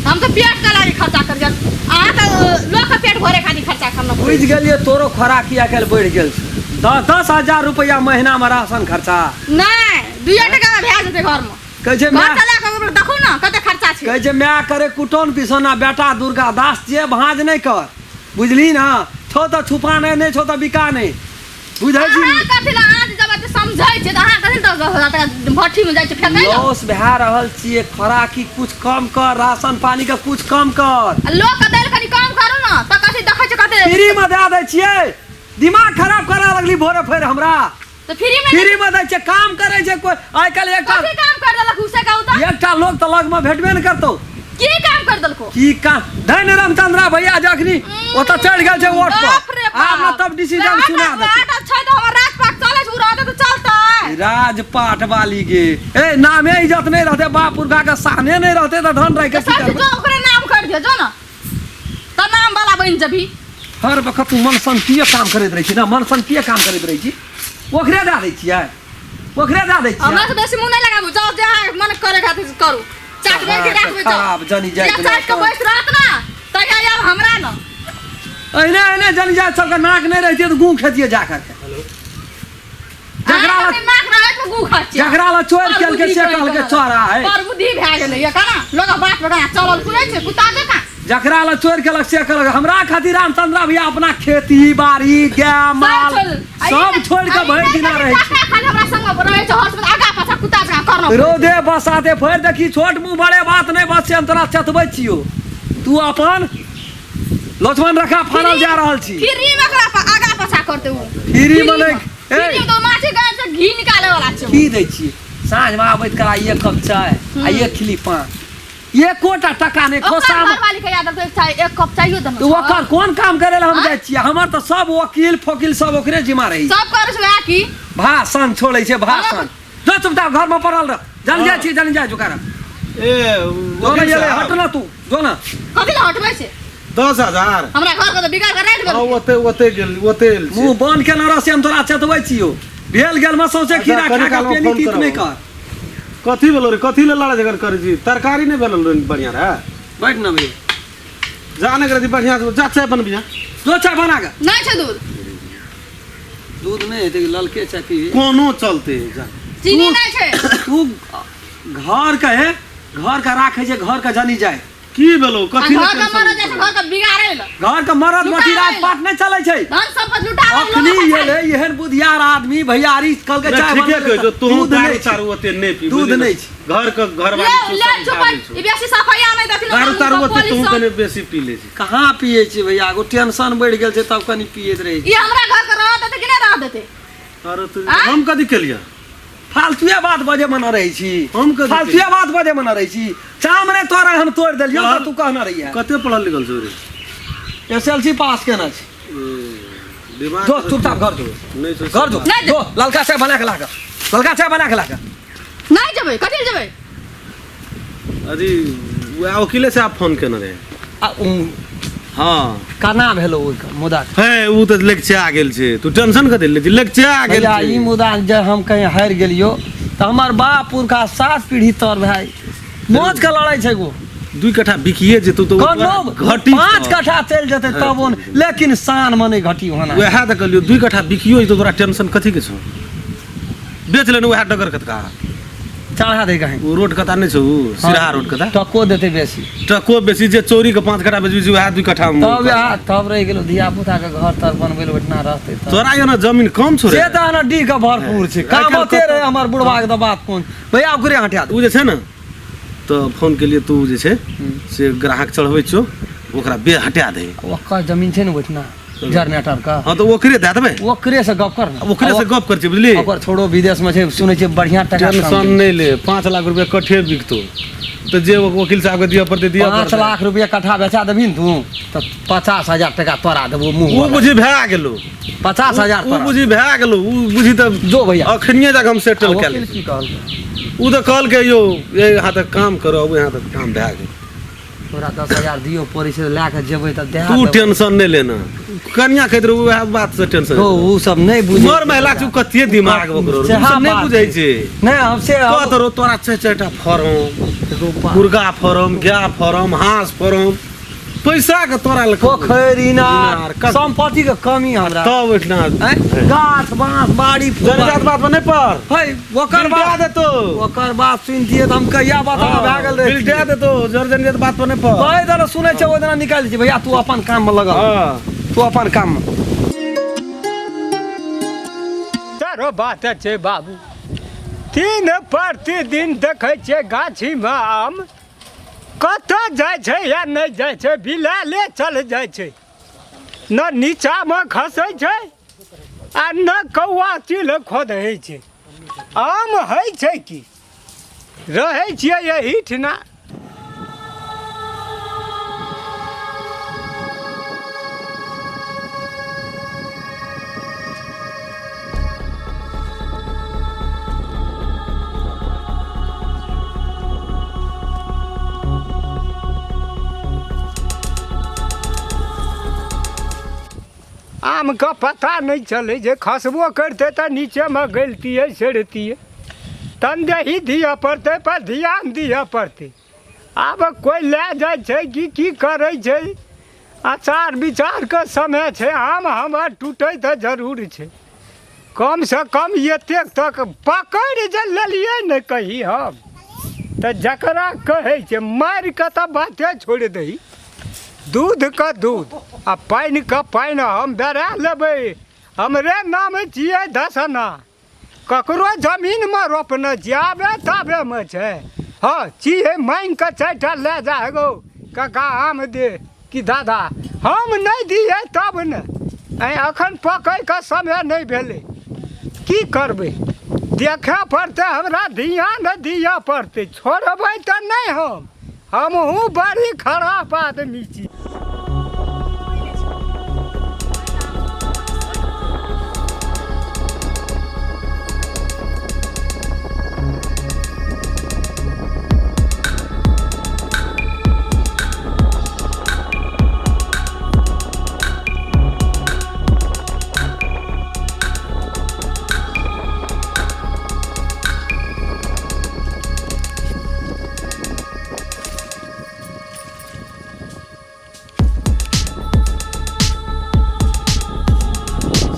हम तऽ पेट के लागी खर्चा कर जात अहाँ तऽ लोक के पेट भरे खातिर खर्चा करना बुझि गेलियै तोरो खोराकी आइ काल्हि बढ़ि गेल छै 10,000 रुपैआ महीनामे राशन खर्चा नहि दुइए टका मे भए जेतै घरमे कहै छै घर माय चला कऽ ओकरा देखू ने कते खर्चा छै कहै छै माय करे कुटन पिसौना बेटा दुर्गा दास जे भाँज नहि कर बुझली ने छौ तऽ छुपा नहि नहि छौ तऽ बिका नहि बुझै छी अहाँ कथी लए अहाँ जे जब एते समझै छै तऽ अहाँ कथी 10,000 टाका भट्ठी में जाइ छै फेकै लए? लॉस भए रहल छियै खोराकी कुछ कम कर राशन पानी के कुछ कम कर आ लोक के दैल कनि कम करू ने तऽ कथी देखै छै कते फ्री में दए दै छियै दिमाग खराब करऽ लगली भोरे फेर हमरा तऽ फ्री में फ्री में दै छियै काम करै छै कोइ आइ काल्हि एकटा कथी काम कर देलक उसे कहू तऽ एकटा लोक तऽ लगमे भेटबे ने करतौ की काम कर देलको की काम धन रामचंद्रा भैया जखनी ओतऽ चढ़ि गेल छै वोट बाप रे पर आब ने तब डिसीजन सुना देतै रात छै तऽ हमर राजपाट चलै छै उ रहतै तऽ चलतै राजपाट वाली गे ए नामे इज्जत नहि रहतै बाप पुरखा के सामने नहि रहतै तऽ धन राखि के तऽ की सब करबै जो ओकरे नाम कर दियो जो ने तऽ नाम वाला बनि जबी हर वक्त तू मन सनकीय काम करैत रहै छी ने मन सनकीय काम करैत रहै छी ओकरे दए दै छियै ओकरे दए दै छियै हमरा से बेसी मुंह नहीं लगाबू जाओ जे अहाँके मन करे खातिर से करू चाट बेर के राखबै जाओ खराब जनी जाइत जे चाट के बैस रहत ना तहिया आब हमरा न अहिने अहिने जनी जाइत सबके नाक नहि रहितियै तऽ गूँ खेतियै जा करके जकरा अहाँ लग के नाक रहत तऽ गू खाइत छियै जकरा लग चोरि केलकै से कहलकै चोरा है पर बुद्धि भए गेलै ये केना लोग बात पर केना चलल सुनै छै कुत्ता जकाँ जकरा लग चोरि केलक से कहलक हमरा खातिर रामचंद्र भैया अपना खेती बाड़ी गाय माल सब छोड़ि कऽ भरि दिना रहै छै खाली हमरा संग रहै छै हर समय आगा पाछा कुत्ता जकाँ करना रौदे बसाते फेर देखी छोट मुँह बड़े बात नहि बस से हम तोरा चतबै छियौ तू अपन लक्ष्मण रेखा फाड़ल जा रहल छी फ्री में ओकरा आगा पाछा करते उ फ्री में नहि फ्री में तो माछी गाय से घी निकाले वाला छै की दै छियै साँझमे आबैत कला एक कप चाय आ एक खिली पान एकोटा टका नहि ओकर खोसा घरवाली के याद एक चाय एक कप चाहियो देनो तऽ ओकर कोन काम करे लए हम जाइ छियै हमर तऽ सब वकील फोकील सब ओकरे जिम्मा रही सब करै छै वएह की भाषण छोड़ै छै भाषण जो चुपचाप घरमे पड़ल रह जल जाइ छियै जल जाइ जुकार ए जो ने एलै हट ना तू जो ना कथी लए हटबै छै 10,000 हमरा घर के तऽ बिगाड़ के राखि हँ देलकै ओते ओते गेल ओते एल छै। मुँह बंद केने रह से हम तोरा चतबै छियौ भेल गेल मे सौंसे अच्छा, खीरा कनी खा कऽ कालमे पेनी फोन तीत नहि करब। कर कथी भेलो रे कथी ले लड़ाइ झगड़ करै छी तरकारी नहि भेल रे बढ़िआँ रहे बैठ न भैया जा नहि करै छी बढ़िआँ से जा चाय बनबिहा जो चाय बना कऽ नहि छै दूध दूध नहि हेतै ललके चाय पीबी कोनो चलते जा चीनी नहि छै तू घर के घर के राखै छै घर के जनी जाय की भेलो आ कथी घर के मरद जाइ छै घर के बिगाड़ै लए घर के मरद लुटा मथी लेल। राजपाट नहि चलै छै धन संपत्ति लुटाबै अखनी एलै एहन बुधियार आदमी भैयारी कहलकै नहि, चाय ठीके बनबै कहै छौ तऽ तोहूँ दूध दारू नहि छै। चारू ओते नहि पी दूध बुझली ने? नहि छै। घर के ले घरवाली ले चुप ई बेसी सफाइया नहि देथिन दारू तारू ओते तोहूँ पॉलिश कने बेसी पी ले छी कहाँ पियै छी भैया एगो टेंशन बढ़ि गेल छै तब कनि पियैत रहै छी ई हमरा घर के रह देतै कि नहि रह देतै अरे तू आँय? हम कथी केलियै फालतुए बात बजे मना रहै छी हम कथी फालतुए बात बजे मना रहै छी चाम नहि तोरा हम तोड़ि देलियौ तऽ तू कहने रहियै कते पढ़ल लिखल छौ रे एस एल सी पास केने छी ए, दिमाग जो चुपचाप घर जो नहि छौ घर जो नहि जो ललका चाय बना के ला कऽ ललका चाय बना के ला कऽ नहि जेबै कथी लए जेबै अरे वएह वकीले से आप फोन केने रहे आ उ हाँ केना भेलो ओहिके मुदा हे उ तऽ लेक्चा गेल छै तू टेंशन कथी ले छी लेक्चा गेल भैया छै ई मुदा जे हम कहीं हारि गेलियो तऽ हमर बाप पुरखा सात पीढ़ी तर भाई मौज के लड़ाई छै गो दुई कट्ठा बिकिए जेतौ तऽ कोनो घटी 5 कट्ठा चलि जेतै तब ओन लेकिन शान मे नहि घटी होना वएह तऽ कहलियौ दुई कट्ठा बिकियो जेतौ तोरा टेंशन कथी के छौ बेच लेने वएह डगर कतका चढ़ा दे कहीं ओ रोड कता नहि छौ उ सिरहा रोड कता टको देतै बेसी टको बेसी जे चोरी के 5 कट्ठा बेचबी छै वएह 2 कट्ठा मे तब वएह तब रहि गेलो धिया पुता के घर तर बनबै लए ओहिठिना रहतै तब तोरा यो ना जमीन कम छौ रे से तऽ ना डीह के भरपूर छै आइ काल्हि काम कतौ- रहे हमर बुढ़वा के तऽ बात कोन भैया ओकरे हटा दू ओ जे छै ने तऽ फोन केलिए तू जे छै से ग्राहक चढ़बै छौ ओकरा बे हटा दे ओकर जमीन छै ने ओहिठिना जनरेटर के हाँ तऽ ओकरे दए देबै ओकरे से गप कर ने ओकरे से गप कर छै बुझली ओकर छोड़ो विदेश में छै सुनै छै बढ़िया टका टेंशन नहि ले 5 लाख रुपया कट्ठे बिकतो तऽ जे वकील साहब के दिअ पड़तै दिअ 5 पड़तै लाख रुपया कट्ठा बेचा देबही ने तू तऽ 50,000 टका तोरा देबो मुँह ओ बुझी भए गेलो 50,000 ओ तोरा बुझी भए गेलो ओ बुझी तऽ जो भैया अखनिये जाके हम सेटल कए वकील लेब की कहलकै ओ तऽ कहलकै यौ यहाँ तक काम करो अब यहाँ तक काम भए गेल तोरा 10,000 दियो पड़ै छै लए कऽ जेबै तऽ दए तू देबौ। टेंशन नहि लेना कनिया कहैत रहू वएह बात से टेंशन हो उ सब नहि बुझै मर महिला छै कते दिमाग ओकरो उ सेहा सब नहि बात बुझै छै नहि हम से कहत रहो तोरा चारि चारिटा फॉर्म मुर्गा फॉर्म गाय फॉर्म हांस फॉर्म पैसा के तोरा लग पोखरि इनार इनार, कत- संपत्ति के कमी हमरा तब ओहिठिना आँय? गाछ बाँस बाड़ी जनजात बात पर नहि पर है ओकर बिल दए बात देतो ओकर बात सुनतियै तऽ हम कहिया बात हमरा भए गेल बिल रहितियै। दए देतो जर जनजात बात पर नहि पर कहै दना सुनै छै ओहि दिना निकालि दै छै भैया तू अपन काम मे लगल हाँ तू अपन काम मे चल दोसरो बात छै बाबू। तीन प्रतिदिन देखै छियै गाछीमे आम कतऽ जाइ छै या नहि जाइ छै, बिलाले चल जाइ छै, न नीचामे खसै छै आ न कौआ चील खोधै छै। आम होइ छै की रहै छियै एहिठिना। आमके पता नहि चलै जे खसबो करितै तऽ नीचेमे गलितियै सड़ितियै। तनदेही दिअ पड़तै पर ध्यान दिअ पड़तै। आब कोइ लए जाइ छै कि की करै छै, आचार विचारके समय छै। आम हमर टूटै तऽ जरूर छै, कमसँ कम एतेक तक पकड़ि जे लेलियै ने कही हम तऽ जकरा कहै छै मारि कऽ तऽ बाते छोड़ि दही। दूधके दूध आ पानिके पानि हम बेरा लेबै। हमरे नाम छियै दसना, ककरो जमीनमे रोपने छियै, आबे ताबेमे छै। हँ छियै, माँगि कऽ 4टा लए जा गो काका आम दे कि दादा, हम नहि दियै तब ने। आँय एखन पकैके समय नहि भेलै, की करबै, देखय पड़तै, हमरा ध्यान दिअ पड़तै। छोड़बै तऽ नहि हम, हमहूँ बड़ी खराब आदमी छी।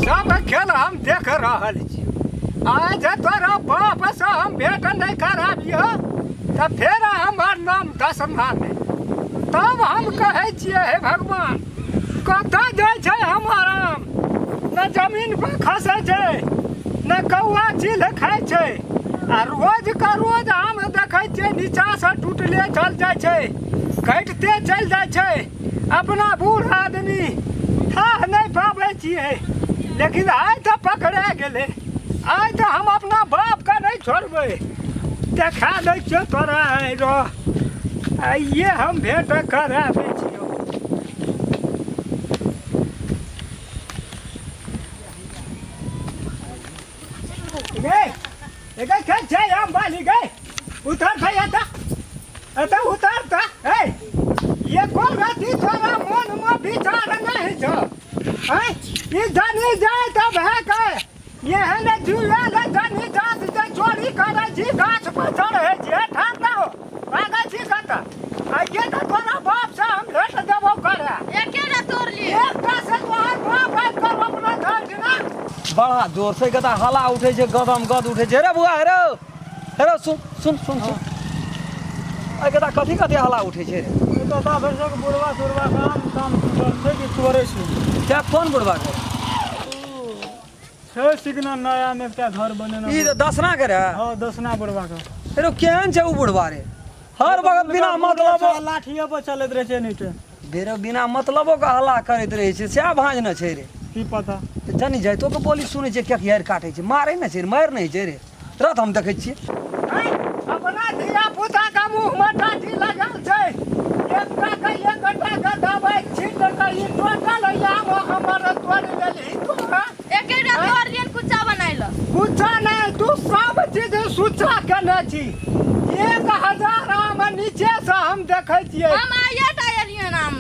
सब खेल हम देख रहल छी। आज तोरा बाप से हम भेंट नहीं कराबियो तऽ फेर हमर नाम दसमा नहि। तब हम कहै छियै हे भगवान, कतऽ जाइ छै हमर आम? न जमीन पर खसै छै, न कौआ चील खाइ छै, आ रोज के रोज आम देखै छियै नीचाँ से टूटले चल जाइ छै, कटिते चलि जाइ छै। अपना बूढ़ आदमी थाह नहि पाबै छियै, लेकिन आइ तऽ पकड़ा गेलै। आइ तऽ हम अपना बापके नहि छोड़बै। देखा दै छियौ तोरा, आइ रह, आइए हम भेंट करा दै छियौ। गे एगे के छै आम बाली गे, उतर भाई एता एता उतर ता। ए ये कोन गति तोरा मन में विचार नहीं छौ? हैं ई जानी जाय तब है के ये है ने जुआ ले जानी जात जे चोरी करै छी, गाछ पर चढ़ै छी। ठार ना हो, भागै छी कतऽ? आइए तऽ तोरा बाप से हम भेंट देबो करे। एकेटा तोड़लियै। एकटा से तोहर बाप आबि कऽ रोपने छल ना। बड़ा जोर से गदा हला उठे छै, गदम गद उठे छै। रे बुआ, रे हे सुन सुन सुन सुन, अइ गदा कथी कथी हला उठे छै रे? गदा भरिसक बुढ़वा सुढ़वा काम ताम छै कि तोड़ै छै। क्या कोन बुढ़वा के? छै सिकना नया में एकटा घर बनेना। ई दसना के रे? हां, दसना बुढ़वा के। रे केहन छै उ बुढ़वा रे? हर वक्त बिना मतलब लाठिए पर चलैत रहै छै नीचे। बेरो बिना मतलबो के हल्ला करैत रहै छै, सएह भाँज न छै रे। की पता जनी जाइतो के बोली सुनै छै, किया यार काटै छै, मारै न छै, मारि नहि छै रे। रत हम देखै छियै। अपना धिया पुता के मुँह में टाटी लगल छै, एकटा के एकटा के दबाई छीट के ई टोटल आम हमर तोड़ि लेलही तू। एकेटा तोड़लियन कुच्चा बनाइल। कुच्चा नहि, तू सब चीज सुच्चा केने छी। 1000 आम नीचे से हम देखै छियै। हम आइए टा एलियन आम।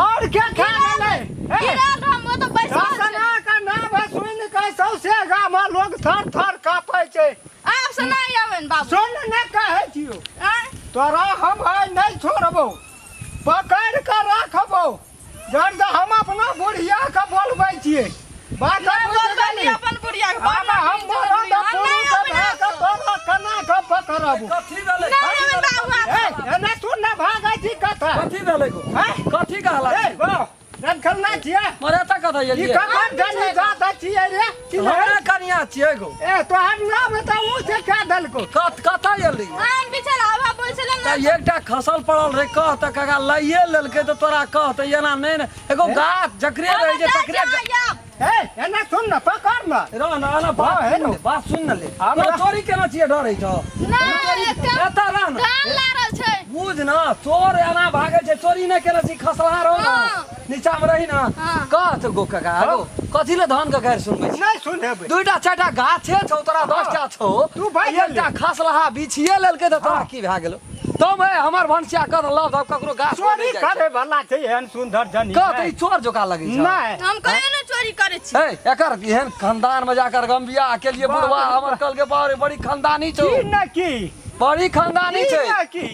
और के खा गेलै? गिरल हम ओ तऽ बैसल छै। दसना के नाम सुनि के सौंसे गाम लोग थर थर काँपै छै। आब से नहि आबनि बाबू। सुन ने कहै छियौ, तोरा हम आइ नहि छोड़बौ, पकड़ि कऽ राखबौ। जर जे हम अपना बुढ़िया के बोलबै छियै। बात बुझि गेली? अपन बुढ़िया के आब हम मरद पुरुष भए कऽ तोरा केना कऽ पकड़बौ? कथी भेलै? नहि आबनि बाबू। ए, एने सुन ने, भागै छी कतऽ? कथी भेलै गो? हैं? कथी के हला? ए, गो, राम खेलना छियै। मरे त कतऽ ई एलियै? कखन जानी जात छियै रे कि नहि? हमरा कनिया छियै गो। ए तोहर नाम तऽ ऊ से कए देलको। कत कतऽ एली? आम बिछल हवा बोल छले ना। तऽ एकटा खसल पड़ल रहे, कह तऽ काका लइए लेलकै तऽ तोरा कह तऽ एना नहि ने। एगो गाछ जकरे रहै छै तकरे। ए एना सुन न, पकड़ न। रह न, एना बात हाँ, सुन ले, बात सुन न ले। हमरा- तोरा चोरी केना छियै, डर होइ छौ? नहीं, एकटा एतऽ रह न। कान लारल छै। बुझ न, चोर एना भागै छै, चोरी नहि केने छी, खसला रहो न। हाँ। नीचा मे रही न। हाँ। कह तऽ गो काका, गो कथी ले धान के गारि सुनबै छी? नहि सुनेबै। दुईटा चारिटा गाछे छौ तोरा, 10टा छौ। तू भागि गेली। एकटा खसलहा बिछिए लेलकै तऽ तोरा की भए गेलौ? तब हे हमर भनसिया कर लव धब ककरो गाछ पर चोरी नहि जाइ छै। करे वाला छै एहन सुंदर जनी? कह तऽ ई चोर जोका लगै छै? नहि। हम कहियो ने चोरी करै छी। हे एकर एहन खानदान में जाकर हम बियाह के लिए बुढ़वा हमर कहलकै बाप रे बड़ी खानदानी छौ। की न की? बड़ी खानदानी की छै। न की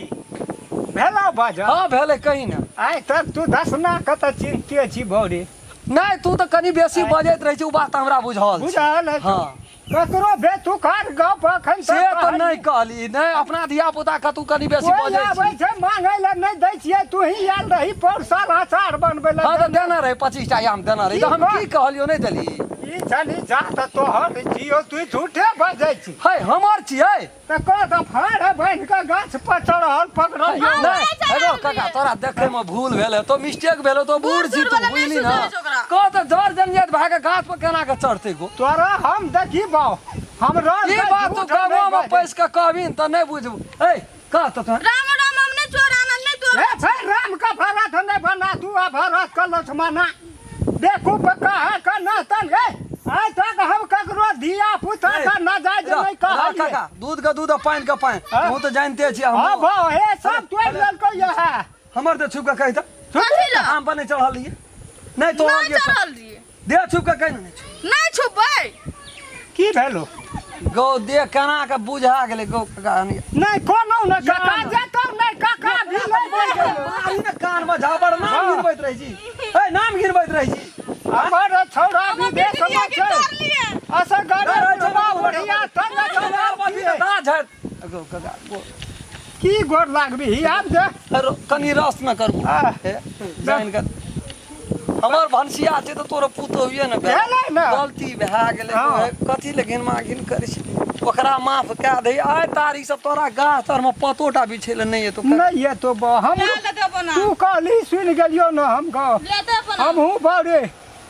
भेलौ बाजा? हाँ भेलै, कही ने। आइ तक तू दसना कतऽ चिन्हते छी बौरी? नहि, तू तऽ कनि बेसी बजैत रहै छी, ओ बात हमरा बुझल छै। बुझल है? हाँ। ककरो बेतुकार गप अखन से तऽ नहि कहली नहि, अपना धिया पुता के तू कनि बेसी कोइ बजै आबै छी। छै मांगै लए नहि दै छियै। तू ही आयल रही पौर साल अचार बनबै लए। हाँ तऽ देने रहे, 25टा आम देने रही, तऽ हम की कहलियौ, नहि देली? ई छली जात तोहर छियौ, तू झूठे बजै छी। है हमर छियै। तऽ कह तऽ फाड़ बान्हि कऽ गाछ पर चढ़ल पकड़ल। नहि नहि हेलो चढ़ल काका रहियै। तोरा देखे में भूल भेल तो, मिस्टेक भेल तो, बूढ़ छी सूढ़ तू वाला नहि बुझली ना? सुधरै छै ओकरा। कह तऽ जर जनियत भए के गाछ पर केना के चढ़तै गो? तोरा हम देखी बाउ, हम रह ई बात तू गामो में पैस के कहबी तऽ नहि बुझबू। ए कह तऽ तोहन। राम राम, हम नहीं चोर आनल, नहीं तोड़। ए फेर राम का भरत नहीं बना तू, आ भरत का लक्ष्मणा देखू कहा का न तन। ए आइ तक हम ककरो धिया पुता का न जाय रह, नहीं रह कहलिए। काका, दूध के दूध आ पानि के पानि। हाँ? तू तऽ जानते छी। हाँ हम भाव हे सब तोड़ लेलको यह। हमर तऽ छुप के कहि तऽ। कथी लए? आम पर नहि चढ़ल रहियै? नहि तोड़ल नहीं रहियै? चढ़ल रहियै। दे छुप के कहि ने, नहि छुप। नहीं छुपबै। की भेलो? गौ दे केना के बुझा गेलै गौ काका हनी। नहीं कोनो न काका ना। जेतौ नहीं काका भी नहीं बोल। मारी ने कान में झापड़, नाम गिनबैत रहै छी। ए नाम गिनबैत रहै छी। हमर छौड़ा हम विदेश अपने में के छै। तोड़ लिए। असगर रहै छै बुढ़वा बाबू, बुढ़िया तंग हमरा बची तऽ दाँत झाड़ि गौ काका गौ। की गोर लागबी आब दे। अरो, कनि रस न करू। आ। हे, जानि कऽ हमर भनसिया छै तऽ तोरो पुतोहुए ने भेल। भेलै ने। गलती भए गेलै। हाँ। हे, कथी ले घिनमा घिन करै छी? ओकरा माफ कए दही। आइ तारीख सब तोरा गाछ तरमे पतोटा बिछै लए नहि एतौ। नहीं ये तो हम ले लेते अपन आम। तू कहली सुनि गेलियौ न हम कह। लेते अपन आम। हमहूँ बौरे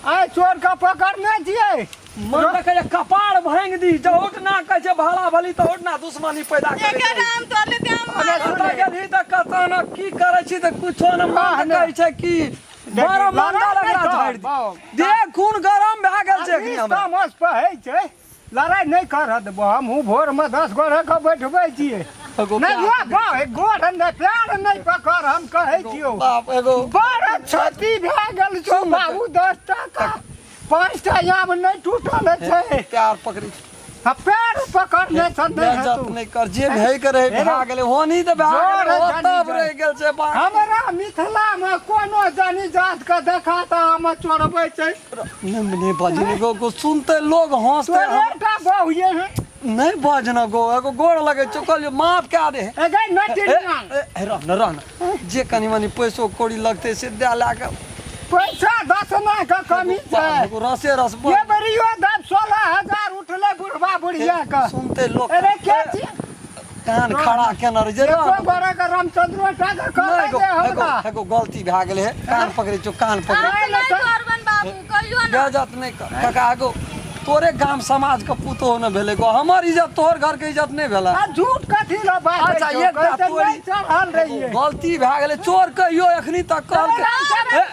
आइ चोर के पकड़ने छियै। मन तऽ कहै छै कपार भाङि दी, जहुट ना कहै छै भला भली तहुट ना दुश्मनी पैदा करै एके छै। आम तोड़ लेते आम। अरे कतऽ गेलही तऽ कतऽ न की करै छी तऽ कुछो न मन तऽ कहै छै कि बड़ा मंदा लड़ाइ एकरा नहि झाड़ि कर, दी। बाउ। देह खून गरम भए गेल छै एखनी हमरा। तामस पहै छै, लड़ाइ नहि करऽ देबो। हमहूँ भोरमे 10 गोरे के बैठबै छियै। एगो नहि प्यार- यो बाउ, हे गोर नहि प्यार नहि पकड़, हम कहै छियौ। बाप एगो बड़ क्षति भए गेल छौ सुन ने। बाबू, 10 टाका 5टा आम नहि टूटल छै। प्यार पकड़ै छी। आ पैर पकड़ने छ नहि बेइज्जत हेतौ। नहि कर, जे भए के रहे हे भए गेलै, होनी तऽ भए जोर गेलै, है ओ जानी तब जान। रहि गेल छै बाकी। हमरा मिथिला मे कोनो जानी जात के देखा तऽ आम चोरबै छै। नहि नहि बाजी ने गो, गो सुनते लोग हंसते। तोरे टा बहु ये है। नहि बाज न गो, एगो गोड़ लगै छौ, कहलियौ माफ कए दे। ए गै नटिनिया। ए, ए, रह न, रह न, जे कनि मनि पैसो कौड़ी लगतै से दए लए कऽ। पैसा दसना के कमी छै। एगो रसे रस ये बेरियो दब 16,000 उठले बुढ़वा बुढ़िया के। सुनते लोग अरे के छी? कान खड़ा केने रहै छै। एको गोरे के रामचंद्रो टा के नहि कहै एगो दे एगो हमरा। एगो गलती भए गेलै हे, कान पकड़ै छौ, कान पकड़ै। आम नहीं तोड़बन बाबू, कहियो ना। बेइज्जत नहि कर काका। एगो तोरे गाम समाज के पुतोह ने भेलै गो, हमर इज्जत तोहर घर के इज्जत नहि भेलै। आ झूठ कथी ल बाजै अच्छा छौ? एकटा कहै छै तोरी नहि चढ़ल रहियै। गलती भए गेलै, चोर कहियो एखनी तक कहलकै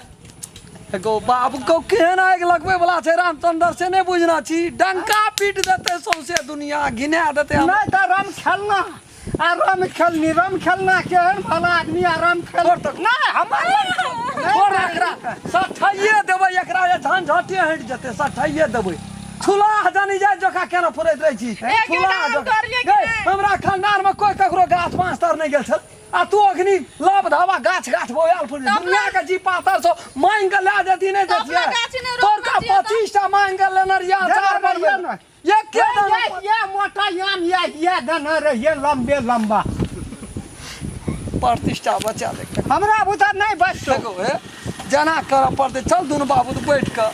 एगो बाबू को केहन आगि लगबै वाला छै रामचंद्र से नहि बुझना छी, डंका पीट देतै सौंसे दुनिया घिना देतै हमरा। नहि तऽ राम खेलना आ राम खेलनी, राम खेलना केहन भला आदमी आ राम खेल छोड़ तऽ। नहि हमर छोड़ एकरा, सठाइए देबै एकरा, जे झंझटे हटि जेतै, सठाइए देबै। छुलाह जानी जाय जोका केना फुरैत रहै छी। एक छुलाह आम जोका। तोड़लियै कि गै, नहि? हमरा खानदान में कोई ककरो गाछ बाँस तर नहि गेल छल आ तू अखनी लप धावा गाछ गाछ बोयाल फुर। तब दुनिया के जी पातर छौ, मांगि के लए जेती नहि तब देतियै? अपना गाछ नहि तोर का रोपने छियै तऽ? 25टा मांगि के लेने रहियै अचार देने बनबै रहियै ने। एके ये दाना ये मोटा आम ये ये देने रहियै लम्बे लम्बा। प्रतिष्ठा बचा ले। हमरा बुता नहि बचतौ। देखो हे जेना करऽ पड़तै चल दुनू बाबू तऽ बैठ कऽ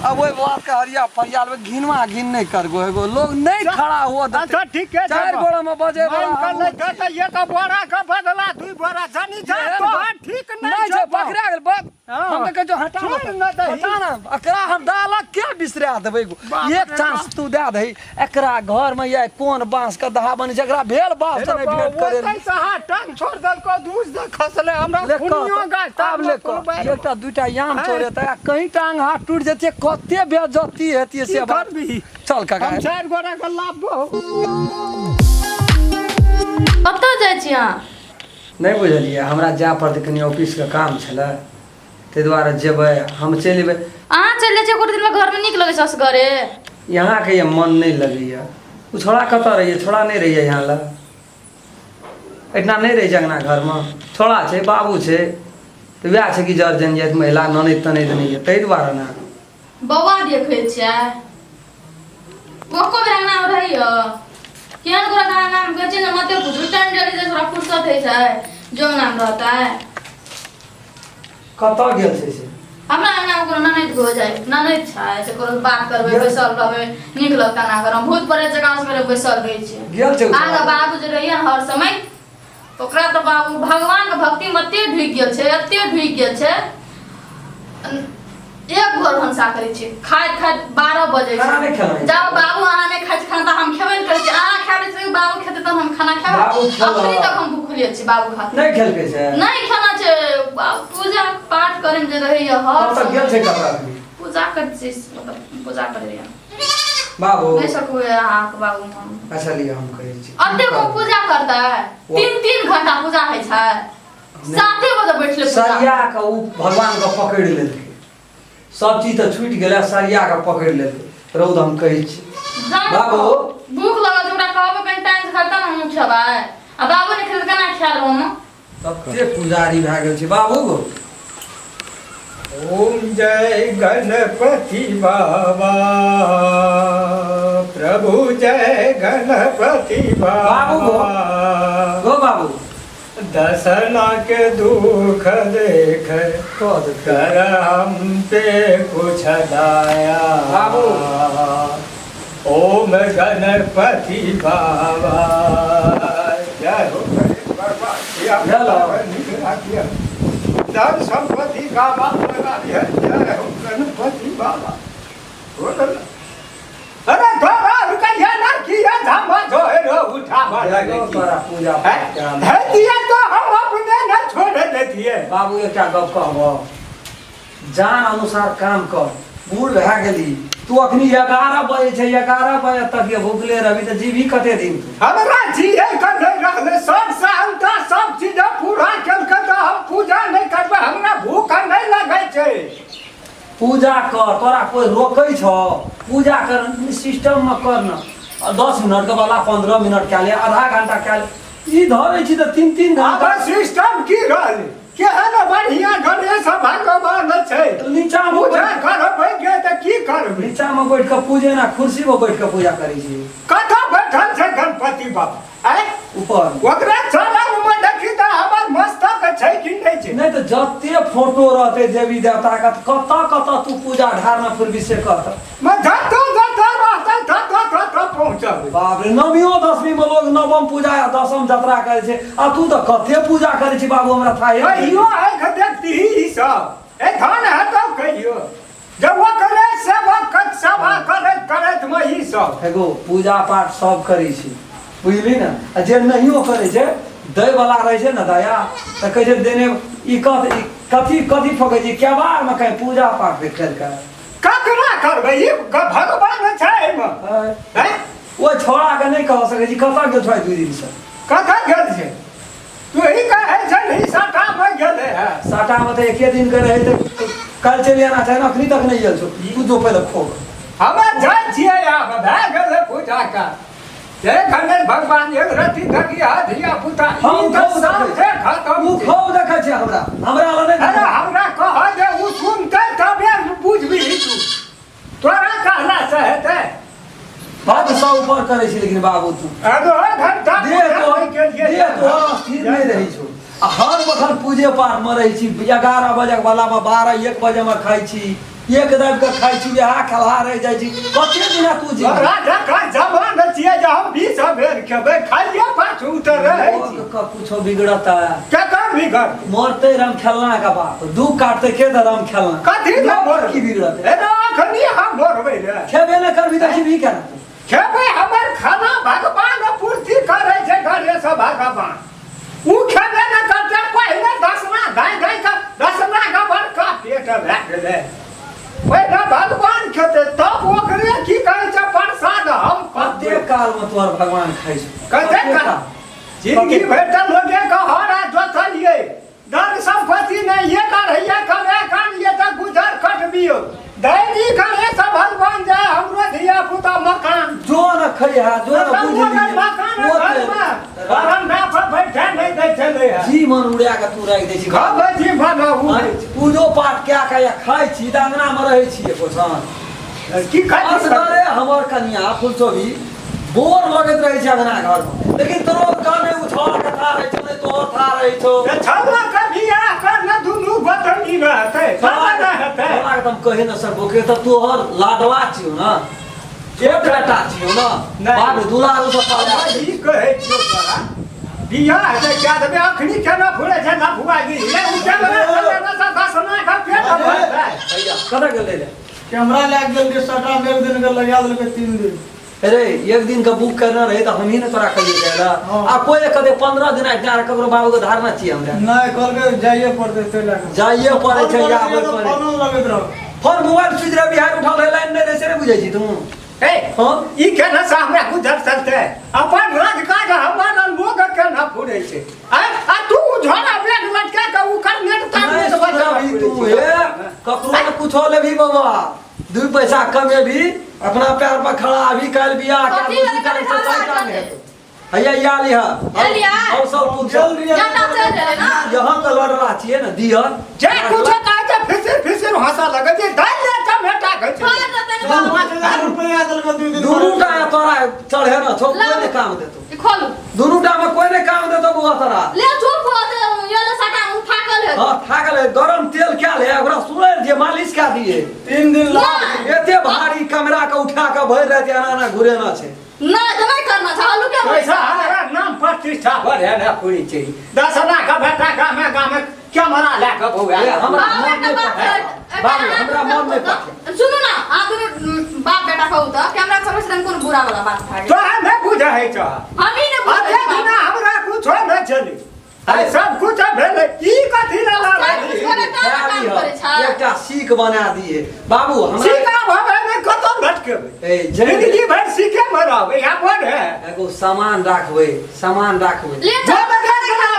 अब ओहि बात के हरिया फरिया लेबै घिनवा घिन नहि करगो एगो लोग नहि खड़ा हुआ देतै। अच्छा ठीके छै चारि गोड़ा में बजे वाला मान हमहूँ कऽ नहि तऽ एक बोरा के बदला दुई बोरा जानी जा जेहन तोहर ठीक नहि नहि छै पकड़ा गेल बस हाँ। हम तऽ कहै छौ हटा छोड़ ने ने दही। हटा ने एकरा हम डालक के बिसरा देबै गो बाप एक रे चांस तू दए दही एकरा घर में ये कोन बांस के दहा बनी जकरा भेल बांस तऽ नहि भेंट करे ओतै से हाथ टांग छोड़ देलको दूस दे खसले हमरा ले खुनियो कह गाछ आब ले कह एकटा दूटा याम तोड़े तऽ कहीं टांग हाथ टूट जेतै कते बेइज्जती हेतियै की से बात करबी चल काका हम चारि गोरा के लाभबो कतऽ जाइ छी अहाँ नहि बुझलियै हमरा जाय पड़तै कनि ऑफिसके काम छलै ताहि दुआरे जेबै हम चलि अयबै अहाँ चलि जाइ छी एको दिनमे घरमे नीक लगै छै असगरे यहाँके ये मन नहि लगैए ओ छोड़ा कतऽ रहैए छोड़ा नहि रहैए यहाँ लग एहिठिना नहि रहै छै अङ्गना घरमे छोड़ा छै बाबू छै तऽ वएह छै कि जर जन जाइत महिला ननैद तनैद नहि यऽ ताहि दुआरे ने बौआ देखै छियै एको बेर अंगनामे रहैय केहन गोरा अंगनामे कहै छै ने मते पूछू टाइम डेली जे थोड़ा फुर्सत होइ छै जो अंगनामे रहतै कतऽ गेल छै से हमरा अंगनामे कोनो ननैद हो जाइ ननैद छै से कोनो बात करबै बैसल रहबै नीक लगतै अंगना घरमे भूत प्रेत जकाँ असगरे बैसल रहै छै गेल छै ओ अहाँके बाबू जे रहैया ने हर समय ओकरा तऽ बाबू भगवानके भक्तिमे एते ढुकि गेल छै एते ढुकि गेल छै एक भोर भनसा करै छी खाइत खाइत 12 बजै खाना छै नहि खेलहुँ। जाउ बाबू अहाँ नहि खाइ छी खाना तऽ हम खेबे नहि करै छी अहाँ खा लै छी बाबू खेतै तहन हम खाना खेबै बाबू खेलक। अखनी तक हम भूखले छी बाबू खातिर नहि खेलकै से नहि खाना छै बाबू पूजा पाठ करै मे जे रहैया हर कतऽ गेल छै समय। कतऽ अखनी? पूजा करै छी मतलब पूजा करैया बाबू नहि सकबै अहाँके बाबू हम अच्छा लिअ हम कहै छी अते को पूजा करतै तीन तीन घंटा पूजा होइ छै साते बजे बैठले पूजा सरिया के ओ भगवान के पकड़ि लेलकै सब चीज तऽ छूटि गेलै सरिया के पकड़ि लेलकै रौद हम कहै छी जान बाबू। भूख लगल छै ओकरा कहबै कनि टाइम से खेतै ने हमहूँ खेबै आ बाबू नहि खेतै तऽ केना खा लेब हम तते पुजारी भए गेल छै बाबू गो ओम जय गणपति बाबा प्रभु जय गणपति बाबू गो। बाबा गो बाबू दसना के दुख देख कह देतै कर हम पे कुछ दाया बाबू। ओम गणपति बाबा जय हो गणेश बाबा या भेल। धन संपत्ति का बाप लगा दिया जय हो गणपति बाबा बोलो ना। अरे तोरा रुकैया ना किया धामा जो है रो उठा लगे की तोरा पूजा पाठ के हम- है दिया तो हम अपने न छोड़ देतिए बाबू एकटा गप कहबो जान अनुसार काम कर बूढ़ भए गेली तू अखनी 11 बजे छै 11 बजे तक ये भूखले रहबी तऽ जीबी कते दिन तू हमरा जिए के नहीं रहले सब सहनता सब चीज पूरा केलकै तऽ हम पूजा नहि करबै हमरा भूख नहि लगै छै पूजा कर तोरा कोई रोकै छौ पूजा कर सिस्टम में कर न 10 मिनट के बदला 15 मिनट कए ले आधा घंटा कए ले ई धरै छी तऽ तीन तीन आब घंटा सिस्टम की रहले केहन बढ़िया गणेश भगवान छै नीचा में पूजा करबै के तऽ की करबै नीचा में बैठ के पूजे ना कुर्सी में बैठ के पूजा करै छी कतऽ बैठल छै गणपति बाबा आँय ऊपर ओकरा चरण मे देखी तऽ हमर मस्तक छै कि नहि छै नहि तऽ जते फोटो रहतै देवी देवता के कतऽ कतऽ तू पूजा ढारना फुरबी से कर मैं जतऽ जतऽ रहतै ततऽ ततऽ पहुँचबै बाप रे नवमियो दसमी में लोग नवम पूजा या दसम जतरा करै छै आ तू तऽ कते पूजा करै छी बाबू हमरा थाहे नहि। कहियो आँखि देखती ई सब ए धन हेतौ कहियो जब ओकरे सेवा कर सेवा करैत करैत मे ई सब एगो पूजा पाठ सब करै छी बुझली ने आ जे नहियो करै छै दै वाला रहै छै ने दया तऽ कहै छै देने ई कथ ई कथी कथी फकै छै केबाड़मे कहीं पूजा पाठ के केलकै ककरा करबै ई भगवान छै एहिमे आँय, हैं ओहि छौड़ाके नहि कह सकै छी कतऽ गेल छौ 2 दिनसँ कतऽ गेल छै तू ही कहै छलही साटामे गेलै है साटामे तऽ एके दिनके रहै तऽ काल्हि चलि आना चाही ने अखनी तक नहि गेल छौ तू जो पहिले खोग हमे जाइ छियै आब भए गेलै पूजा का जय गणेश भगवान एक रति धकिया धिया पुता हम ई तऽ खूब देखै साफे खतम ओ खूब देखै छै हमरा हमरा लग अरे नहि हमरा कह जे ओ सुनतै तबे बुझबिही तू तोरा कहला से हेतै हद सँ ऊपर करै छी लेकिन बाबू तू आधो घंटा देह पूजा तोहर नहि केलियै देह तोहर स्थिर नहि रहै छौ आ हर बखन पूजे पाठमे रहै छी, 11 बजे वालामे 12 1 बजेमे खाइ छी, एक दाबि कऽ खाइ छी, वएह खेलहा रहि जाइ छी। कते दिना तू जीबी? तोरा जकाँ जवान छियै जे हम 20 बेर खेबै, खाइए पाछू तऽ रहै छी। लोक के कुछो बिगड़ता? केकर बिगड़? मरते राम खेलना के बाप दुख काटते के तऽ राम खेलना। कथी लए लोक मरबै? की बिगड़ते? एना अखनी हम मरबै रे? खेबे ने करबी तऽ जीबी केना? खेबै, हमर खाना भगवान पूर्ति करै छै घरे से भगवान। उ खेबे ने करतै, पहिले दसना धाइ धाइ कऽ दसना के बड़का पेट भए गेलै। पहिले भगवान खेतै तब ओकरे की कहै छै प्रसाद हम कते पते काल में तोहर भगवान खाइ छौ? कते काल? जिंदगी भरि तऽ लोके के हरा जोतलियै, धन संपत्ति नहि, एक अढ़ैया कमे कान ये तऽ गुजर कटबियौ। दैनी करे से भगवान जाय हमरो धिया पुता मकान जो न खैहा जो न बुझली मकान घरमे बरंडा पर बैठे नहि दै छलै। जी मन उड़ा के तू राखि दै छी। खबै छी बनाउ। पूजो पाठ कए के या खाइ छी तऽ अंगना मे रहै छी एकोछन। की खाइ छी? असगरे हमर कनिया फुलचोभी बोर लगैत रहै छै अंगना घरमे, लेकिन तोरो काने उछाल के था रहै छौ, नहि तोहर था रहै छौ। छौड़ा के बियाह कर ने, दुनू गोतनी रहतै तब ने हेतै। तोरा के तऽ हम कहि न सकबो के तऽ तोहर लाडवा छियौ ने, छोट बेटा छियौ ने। नहि। बाप रे, दुलारू सँ पाला। ई कहै छियौ तोरा बियाह हेतै कए देबै। अखनी केना फुरै छै लफुआ गिरी रे, उ केना चले से दसना के पेट भरतै। भैया कतऽ गेलै रे? कैमरा लागि गेल रहे सटा में, एक दिन के लगा देलकै 3 दिन। अरे एक दिन के बुक करना रहे तऽ हमही ने तोरा कहिए जाए ला। हाँ। आ कोई कदे 15 दिन आइ जा ककरो बाबू के धारणा छियै हमरा। नहि, कहलकै जाइए पड़तै ताहि लए कऽ। जाइए पड़ै छै, फोन आबै करैत रहियै तऽ पड़ै। फोनो लगैत रहौ। फोन मोबाइल स्विच रहे बिहार उठल रहे, लाइन नहि रहै से नहि बुझै छी तू? ए। हाँ। ई केना से हमरा गुजर चलतै? अपन राज काज हमर लोग केना फुरै छै? आ आ तू झोरा बैग लटका के ओकर नेट तार नहीं में से बचा सुधरबी तू हे, ककरो ने कुछो लेबी बाबा, 2 पैसा कमेबी, अपना पैर पर खड़ा अभी काल्हि बियाह कए कथी दू लए काल्हि करै से छला काम करै? हेतौ। हैया या लिह। एलिया। हम सब तुम सब गेल रहियै। जाता चलि गेलै ने। यहाँ के लड़ला छियै ने दियर। जे कुछो कहै छै फिसिर फिसिर हंसा लगै छै, दालि ले टमेटा कहै छै। छोड़ देतै ने बाबू। 5000 रुपया देलकै 2 दिन। दुनू टा तोरा चढ़े न छौ, कोई नहि काम देतौ। ई खोलू। दुनू टा में कोई नहि काम देतौ बौआ तोरा। ले चुप हो ते ये ले सटा उ फाकल है। हाँ थाकल है, गरम तेल क्या ले ओकरा सुनैर दिए, मालिश क्या दिए। 3 दिन ला नहि। एते भारी कमरा के उठा के भरि राति एना एना घुरेना छै। नहि तऽ नहि करना छै हल्लू के पैसा हमरा नाम प्रतिष्ठा बढ़े ने पूरी छै। दसना के बेटा गामे गामे कैमरा लए कऽ बौआ। ए, हमरा बाप मन बेटा नहि बात पठे। करैत- बाबू, एकरा हमरा मन नहि पठे। सुनू ना, अहाँ दुनू बाप बेटा कहू तऽ कैमरा चलबै छै तऽ कोनो बुरा वाला बात भए गेल? तोरा नहि बुझै छह। हम ही नहि बुझै अते छी। दिना हमरा कुछो नहि छलै, आइ सब कुछ भेलै, ई कथी लए सब लागल? कुछ करे तब ने काम करै छै। एकटा सीख बना दिए बाबू हमरा। सीखा भवे नहि कतौ लटकेबै। ए, जे जिंदगी भरि सीखे मे रहबै आ बड़ है। एगो सामान राखबै, सामान राखबै। ले चल।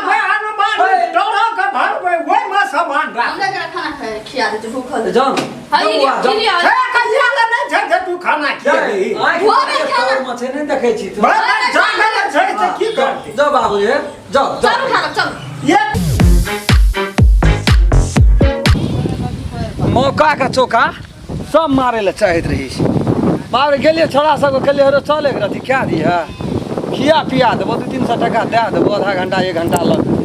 हनुमान डोरा के भरबै, ओहिमे सामान राख। हमरा एकरा खाना खिया दै छै, भूखल। जान हई बौआ, जान। लिअ। हे कहिया लए नहि छै जे तू खाना खिएबही? आँखि वो भी खाना- तोर में छै, नहि देखै छी तू? भरबै जागल छै तऽ की करतै? जाओ बाबू रे, जाओ चलू जाओ। खाना चलू। ये मौका के चौका सब मारे लए चाहैत रही छै। बाप रे, गेलियै छोड़ा सबके कहलियै हरो चल एक रति कए दिहऽ, खिया पिया देबो, 200-300 टका दए देबो, आधा घंटा 1 घंटा लगतौ।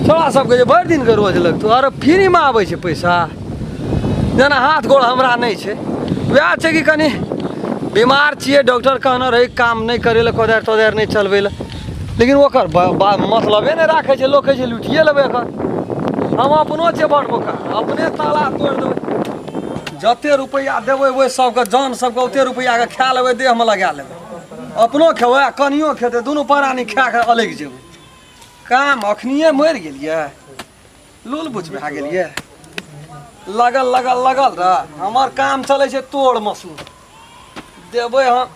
छोड़ा सबके जे भरि दिनके रोज लगतौ, अरे फ्रीमे आबै छै पैसा, जेना हाथ गोड़ हमरा नहि छै। वएह छै कि कनि बीमार छियै, डॉक्टर कहने रहै काम नहि करै लए, कोदारि तोदारि नहि चलबै लए, लेकिन ओकर मतलबे नहि राखै छै लोक, कहै छै लुटिए लेबै एकर। हम अपनो छियै बड़ बोका, अपने ताला तोड़ि देबै, जते रुपैआ देबै ओहि सबके जान सबके ओते रुपैआके खा लेबै, देहमे लगा लेबै, अपनो खेबै आ कनियो खेतै, दुनू प्राणी खा कऽ अलगि जेबै। काम अखनिए मरि गेलियै, लूल बुझ भए गेलियै, लगल लगल लगल रह। हमर काम चलै छै तोड़ मसूर देबै हम।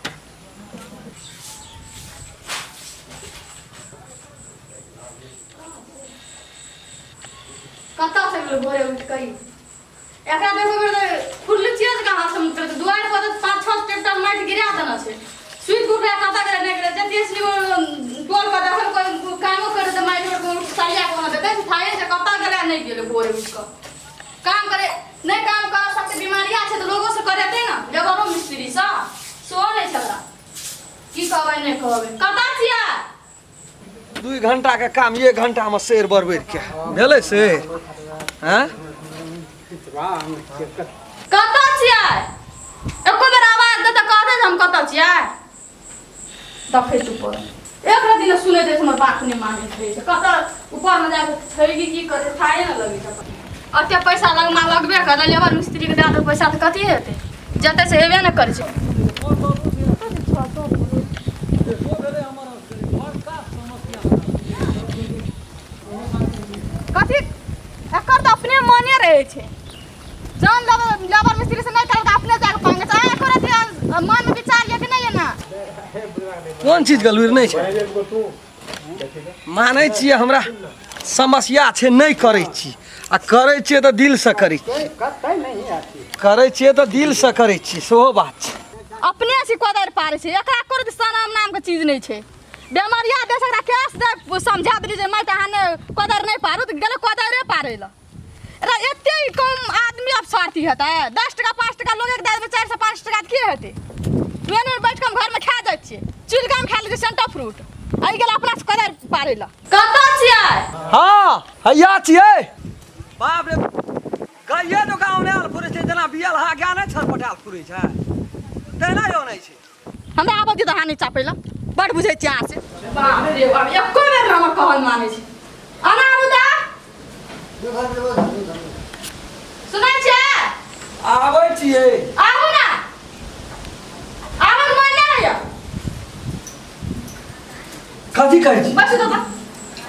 कतऽ से गेलो भोरे उठि कऽ ई? एकरा देखो बेर तऽ खुरलुचिया जकाँ हाथ से मुँह करैत दुआरि पर तऽ 5-6 ट्रैक्टर माटि गिरा देने छै। सुति कऽ उठला कतऽ गेलै नहि गेलै, जतिये से टोल पर देखल कोइ कामो करे तऽ माटि पर सरिया कऽ ओना देखै छै, थाहे छै कतऽ गेलै नहि गेलै। भोरे उठि कऽ काम करे नहि काम कर सकते, बीमारिया छै तऽ लोगो से करेतै ने, लेबरो मिस्त्री सँ सेहो नहि छै। ओकरा की कहबै नहि कहबै। कतऽ छियै? 2 घंटा के काम 1 घंटा में शेर बरबेर के भेलै से हैं। कतऽ छियै? एको बेर आवाज दे तऽ कहतै जे हम कतऽ छियै। देखै छी ऊपर एक रति ने सुनै छै, हमर बात नहि मानैत रहै छै। कतऽ ऊपरमे जाके छै कि की करै थाहे ने लगै छै। एते पैसा लगमा लगबे करल, लेबर मिस्त्रीके दए देबै पैसा तऽ कथी हेतै? जतऽ से हेबे ने करै छै। कथी एकर तऽ अपने मने रहै छै। जौन लेबर लेबर मिस्त्री से नहि करल तऽ अपने जाके पांगे छै। अहाँ एको रति मन मे विचार यऽ कि नहि यऽ ना? कोन चीज के लुरि नहि छै? मानै छियै हमरा समस्या छै, नहि करै छी, आ करै छियै तऽ दिलसँ करै छी, करै छियै तऽ दिलसँ करै छी, सेहो बात छै। अपने छी कोदारि पारै छै, एकरा कोनो सनम नामके चीज नहि छै। बेमरिया देश एकरा कैश दे समझा देली जे माय अहाँ ने कोदारि नहि पारू तऽ गेलै कोदारिए पारै लए। एकरा एते कम आदमी अब स्वार्थी हेतै? 10 टका 5 टका लोग एक दए देबै, 4 से 5 टका की हेतै? मेन मेन बैठ कऽ हम घरमे खा जाइ छियै, चुल कऽ हम खा लै छियै सेंटा फ्रूट। आइ गेल अपना से कोदारि पारै लए। कतऽ छियै? हँ हैया छियै। बाप रे, गाइये जकाँ औनायल फुरै छै, जेना बियल हा गाय नहि छटपटायल फुरै छै तहिना औनाइ छै। हमरा आबऽ दियौ तऽ अहाँ नहि चापै लए, बड़ बुझै छियै अहाँ से। बाप रे बाप, एको बेर ने हमर कहल मानै छै। आना आबू तऽ सुनै छियै? आबै छियै। आबू ने, आबऽ के मन नहि होइया। कथी कहै छी? बैसू तऽ।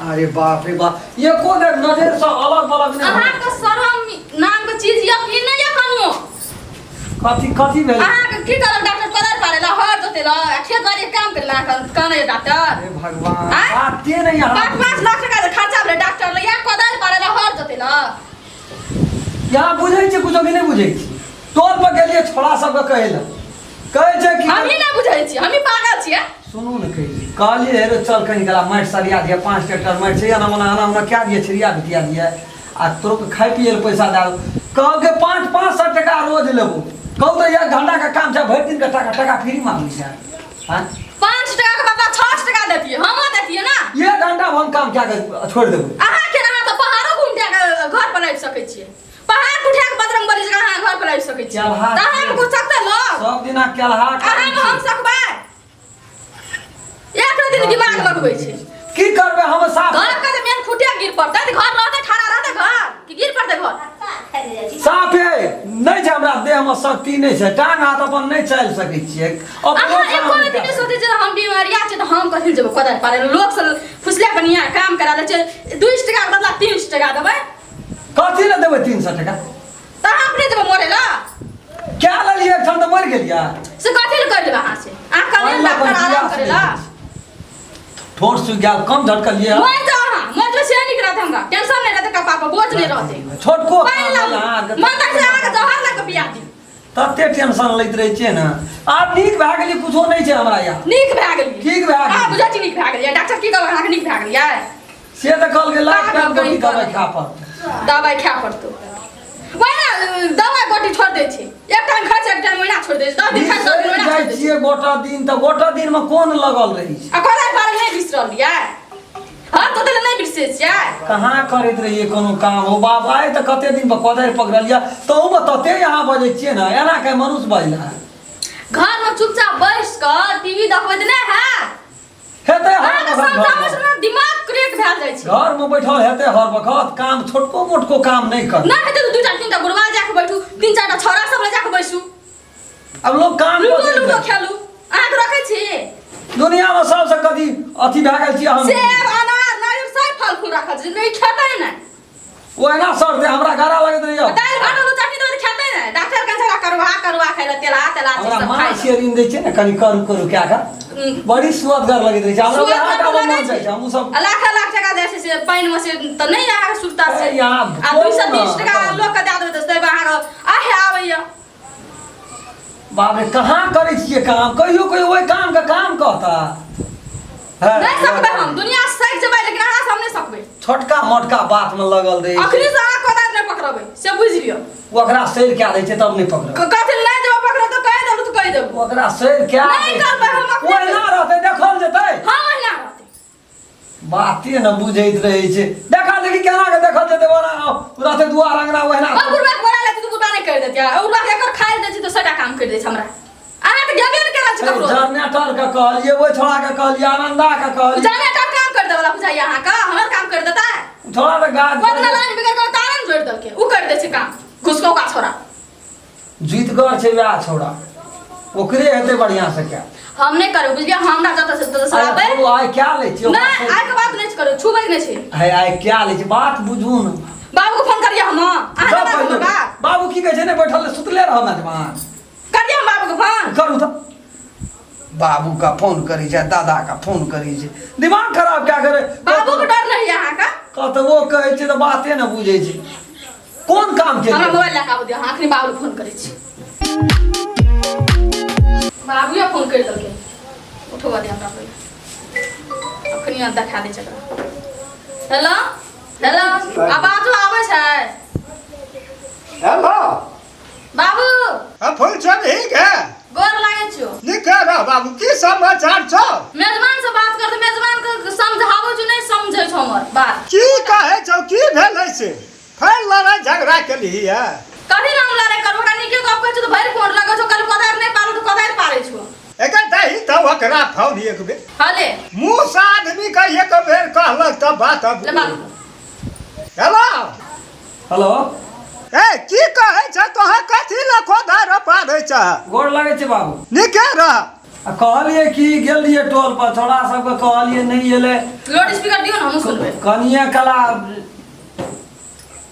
अरे बाप रे बाप, एको बेर नजर से अलग बलग नहि। अहाँके शरम नामके चीज यऽ कि नहि यऽ कनियो? कथी कथी भेल अहाँके? की करब डॉक्टर कोदारि पारै ला, हर जोतै ला, आ खेत बाड़ी के काम करै ला कानै डॉक्टर। अरे भगवान, आँय? बाते नहि यहाँ 5-5 लाख टका जे खर्चा भेलै डॉक्टर ला, इएह कोदारि पारै ला, हर जोतै ला। यहाँ बुझै छी कुछो कि नहि बुझै छी? टोल पर गेलियै छोड़ा सबके कहै लए, कहै छै कि हमही नहि बुझै छियै, हमही पागल छियै। सुनू ने, कहै छी, कहलियै हे रे चल कनि कला माटि सरिया दिअ, 5 ट्रैक्टर माटि छै, एना ओना एना ओना कए दिअ, छिड़िया बिटिया दिअ आ तोरो के खाइ पियै लए पैसा दए देबौ। कहलकै 500-500 टका रोज लेबो। कहू तऽ 1 घंटा के काम छै, भरि दिन के टका टका फ्री मांगै छै। आँय? 5 टका के बदला 6 टका देतियै, हमो देतियै ना। 1 घंटा हम काम कए के छोड़ि देबै। अहाँ के अहाँ तऽ पहाड़ो घुमटा के घर पर आबि सकै छियै, पहाड़ उठा के बजरंग बली जकाँ अहाँ घर पर आबि सकै छियै। केलहा तऽ अहाँ कुछ सकतै लोग? सब दिना केलहा अहाँ में हम सकबै? एक दिन दिमाग लगबै छै। की करबै हम साफ घर के जे मेन खुटिया गिर पड़तै तऽ घर रहतै ठाड़ा रहतै घर कि गिर पड़तै घर? साफे नहि छै, हमरा देह में शक्ति नहि छै, टांग हाथ अपन नहि चलि सकै छियै। अपनो अहाँ काम एको नहि दिन कए नहि सोचै छियै हम बीमारिया छियै तऽ हम कथी लए जेबै कोदारि पारै लए? लोक से फुसले कऽ निया काम करा दै छै, 200 टका के बदला 300 टका देबै। कथी लए देबै 300 टका? तऽ अहाँ अपने जेबै मरै लए? क्या लेलियै एकठाम तऽ मरि गेलियै। से कथी लए करि लेबै अहाँ से? अहाँ कहलियै ने डॉक्टर आराम करै लए। ठोर सुखि गेल, कम झटकलियै। मरि जाउ अहाँ, मरि जेबै से नीक रहतै, हमरा टेंशन नहि रहतै, कपार पर बोझ नहि रहतै। छोटको पानि लाबू, मन तऽ छै अहाँके जहर लऽ कऽ पिया दी। तते टेंशन लैत रहै छियै ने। आब नीक भए गेलियै, कुछो नहि छै हमरा यहाँ। नीक भए गेलियै? ठीक भए अहाँ गेलियै। बुझै छी नीक भए गेलियै? डॉक्टर की कहलक अहाँके नीक भए गेलियै? से तऽ कहलकै लाख पागल टाइम गोटी कहीं दवाइ पर। खाय पड़तै। दवाइ खाय पड़तौ? वही ने दवाइ गोटी छोड़ दै छै, एक टाइम खाइ छै, एक टाइम ओहिना छोड़ दै छै, 10 दिन खाइ छै, 10 दिन ओहिना जाइ छोड़ दै छै। छियै गोटा दिन तऽ गोटा दिनमे कोन लगल रहै छै? आ कोदारि पारै नहि बिसरलियै? हँ तऽ ओते नहि बिसरै छियै। कहाँ करैत रहियै कोनो काम हो बाप? आइ तऽ कते दिन पर कोदारि पकड़लियै, तहूमे तते यहाँ बजै छियै ने, एना के मनुष्य बजला। घर में चुपचाप बैस कऽ टीवी देखबै तऽ नहि हैत? हेतै हर अहाँके बखत समझाबै घरमे। से ने दिमाग क्रेक भए जाइ छै। घरमे बैठल हेतै हर बखत काम, छोटको मोटको काम नहि कर। नहि हेतै तऽ 2टा 3टा गुरबा जाके बैठू, 3-4 टा छौड़ा सब लए जाके बैसू। आब लोग काम लूडो कऽ लूडो खेलू। अहाँके रखै छी? दुनियामे सबसँ कथी अथी भए गेल छियै हम। सेब अनार नारियल सब फल फूल राखल छै, नहि खेतै नहि। ओ एना सड़तै, हमरा गारा लगैत रहैया। दालि भात आलू चटनी देबै तऽ खेतै नहि। डॉक्टर कहै छै करुआ करुआ खाइ लए, तेलहा तेलहा चीज हमरा सब खाइ माछ ऋण दै छै ने कनि करू करू कए कऽ, बड़ी सुअदगर लगैत रहै छै हमरा। सुअदगर वएह टा लगै मन छै। जाइ छै हमहूँ सब। आ लाख लाख टका जाइ छै से पानिमे से तऽ नहि अहाँके सुरता से। ए यहाँ आ 230 टका कोन? लोकके दए देबै तऽ से अहाँके आहे आबैया। बाप रे, कहाँ करै छियै काम? कहियो कहियो ओहि काम के काम कहता है। नहि सकबै हम, दुनिया सक जेबै लेकिन अहाँ से हम नहि सकबै। छोटका मोटका बात में लगल रहै छै। अखनी से अहाँ कोदारि नहि पकड़बै से बुझि लियौ। ओकरा सैर कए दै छै तब नहि पकड़ब। कथी नहि देबै पकड़ब तऽ कहि देबू तऽ कहि देबू। ओकरा सैर कए नहि दै छै। करबै हम अपने। ओहिना रहतै, देखल जेतै। हँ, ओहिना रहतै। बाते न बुझैत रहै छै। देखा देखी केना के देखल जेतै, ओना रहतै दुआर अंगना ओहिना। और बुढ़वा के बोला लेती तऽ बुढ़वा नहि करि देतियै। बुढ़वा के एकर खाइ दै छी तऽ सबटा काम करि दै छै हमरा। अहाँ तऽ गेबे नहि केलक छै ककरो। जनरेटर के कहलियै, ओहि छोड़ा के कहलियै, आनंदा के कहलियै। जनरेटर काम करि देवला बुझाइया अहाँके, हमर काम करि देतै? छोड़ा तऽ गाछ कोइ दिना लाइन बिगड़ गेल तारे ने जोड़ि देलकै, उ करि दै छै काम घुसकौका छोड़ा। जीतगर छै वएह छोड़ा, ओकरे हेतै बढ़िआँ से क्या। हम नहि करबै बुझलियै, हमरा जतऽ से ततऽ सराबै। आइ आइ क्या लै छियै? नहि, आइ के बात नहि करू, छुबै नहि छै। है आइ क्या लै छी, बात बुझू ने। बाबू के फोन करियै हम, अहाँ जाउ देबै पहिले। हमर बात? बाबू की कहै छै? नहि बैठल सुतले रहब मेजबान। करियै हम बाबू के फोन? करू तऽ। बाबू का फोन करै छै, दादा का फोन करै छै, दिमाग खराब क्या करे। बाबू के डर नहीं है अहाँके? कतबो कहै छै तऽ बाते ने बुझै छै। कोन काम के हमरा लिए? मोबाइल लए कऽ आबऽ दिअ, अहाँ अखनी बाबू के फोन करै छी। बाबूए फोन करि देलकै, उठबऽ दिअ हमरा पहिले, अखनी देखा दै छै एकरा। हेलो हेलो, आवाजो आबै छै? हेलो बाबू। हाँ फूल सब ठीक है? गोर लागै छियो। नीक रह बाबू, की समाचार छौ? मेजबान से बात करते, मेजबान के समझाबो छौ नहीं समझै छौ हमर बात। की कहै छौ, की भेलै से? फेर लड़ाई झगड़ा केलही है? कथी नाम लड़ाई करबो? ओकरा नीके गप कहै छौ तऽ भरि कोन लगै छौ। कल कोदारि नहि पारू तऽ कोदारि पारै छौ। एकर दही तऽ ओकरा फोन एक बेर। हले। मुँह से आदमी के एक बेर कहलक तऽ बात अब। ले बाबू। Hello hello. ए की कहै छ तोहर, कथी लए कोदारि पारै छ? गोर लगै छै बाबू। नीके रह। आ कहलियै कि गेल रहियै टोल पर, छोड़ा सबके कहलियै, नहि एलै। लाउड स्पीकर दियौ ने, हमहूँ सुनबै। कनिए कला,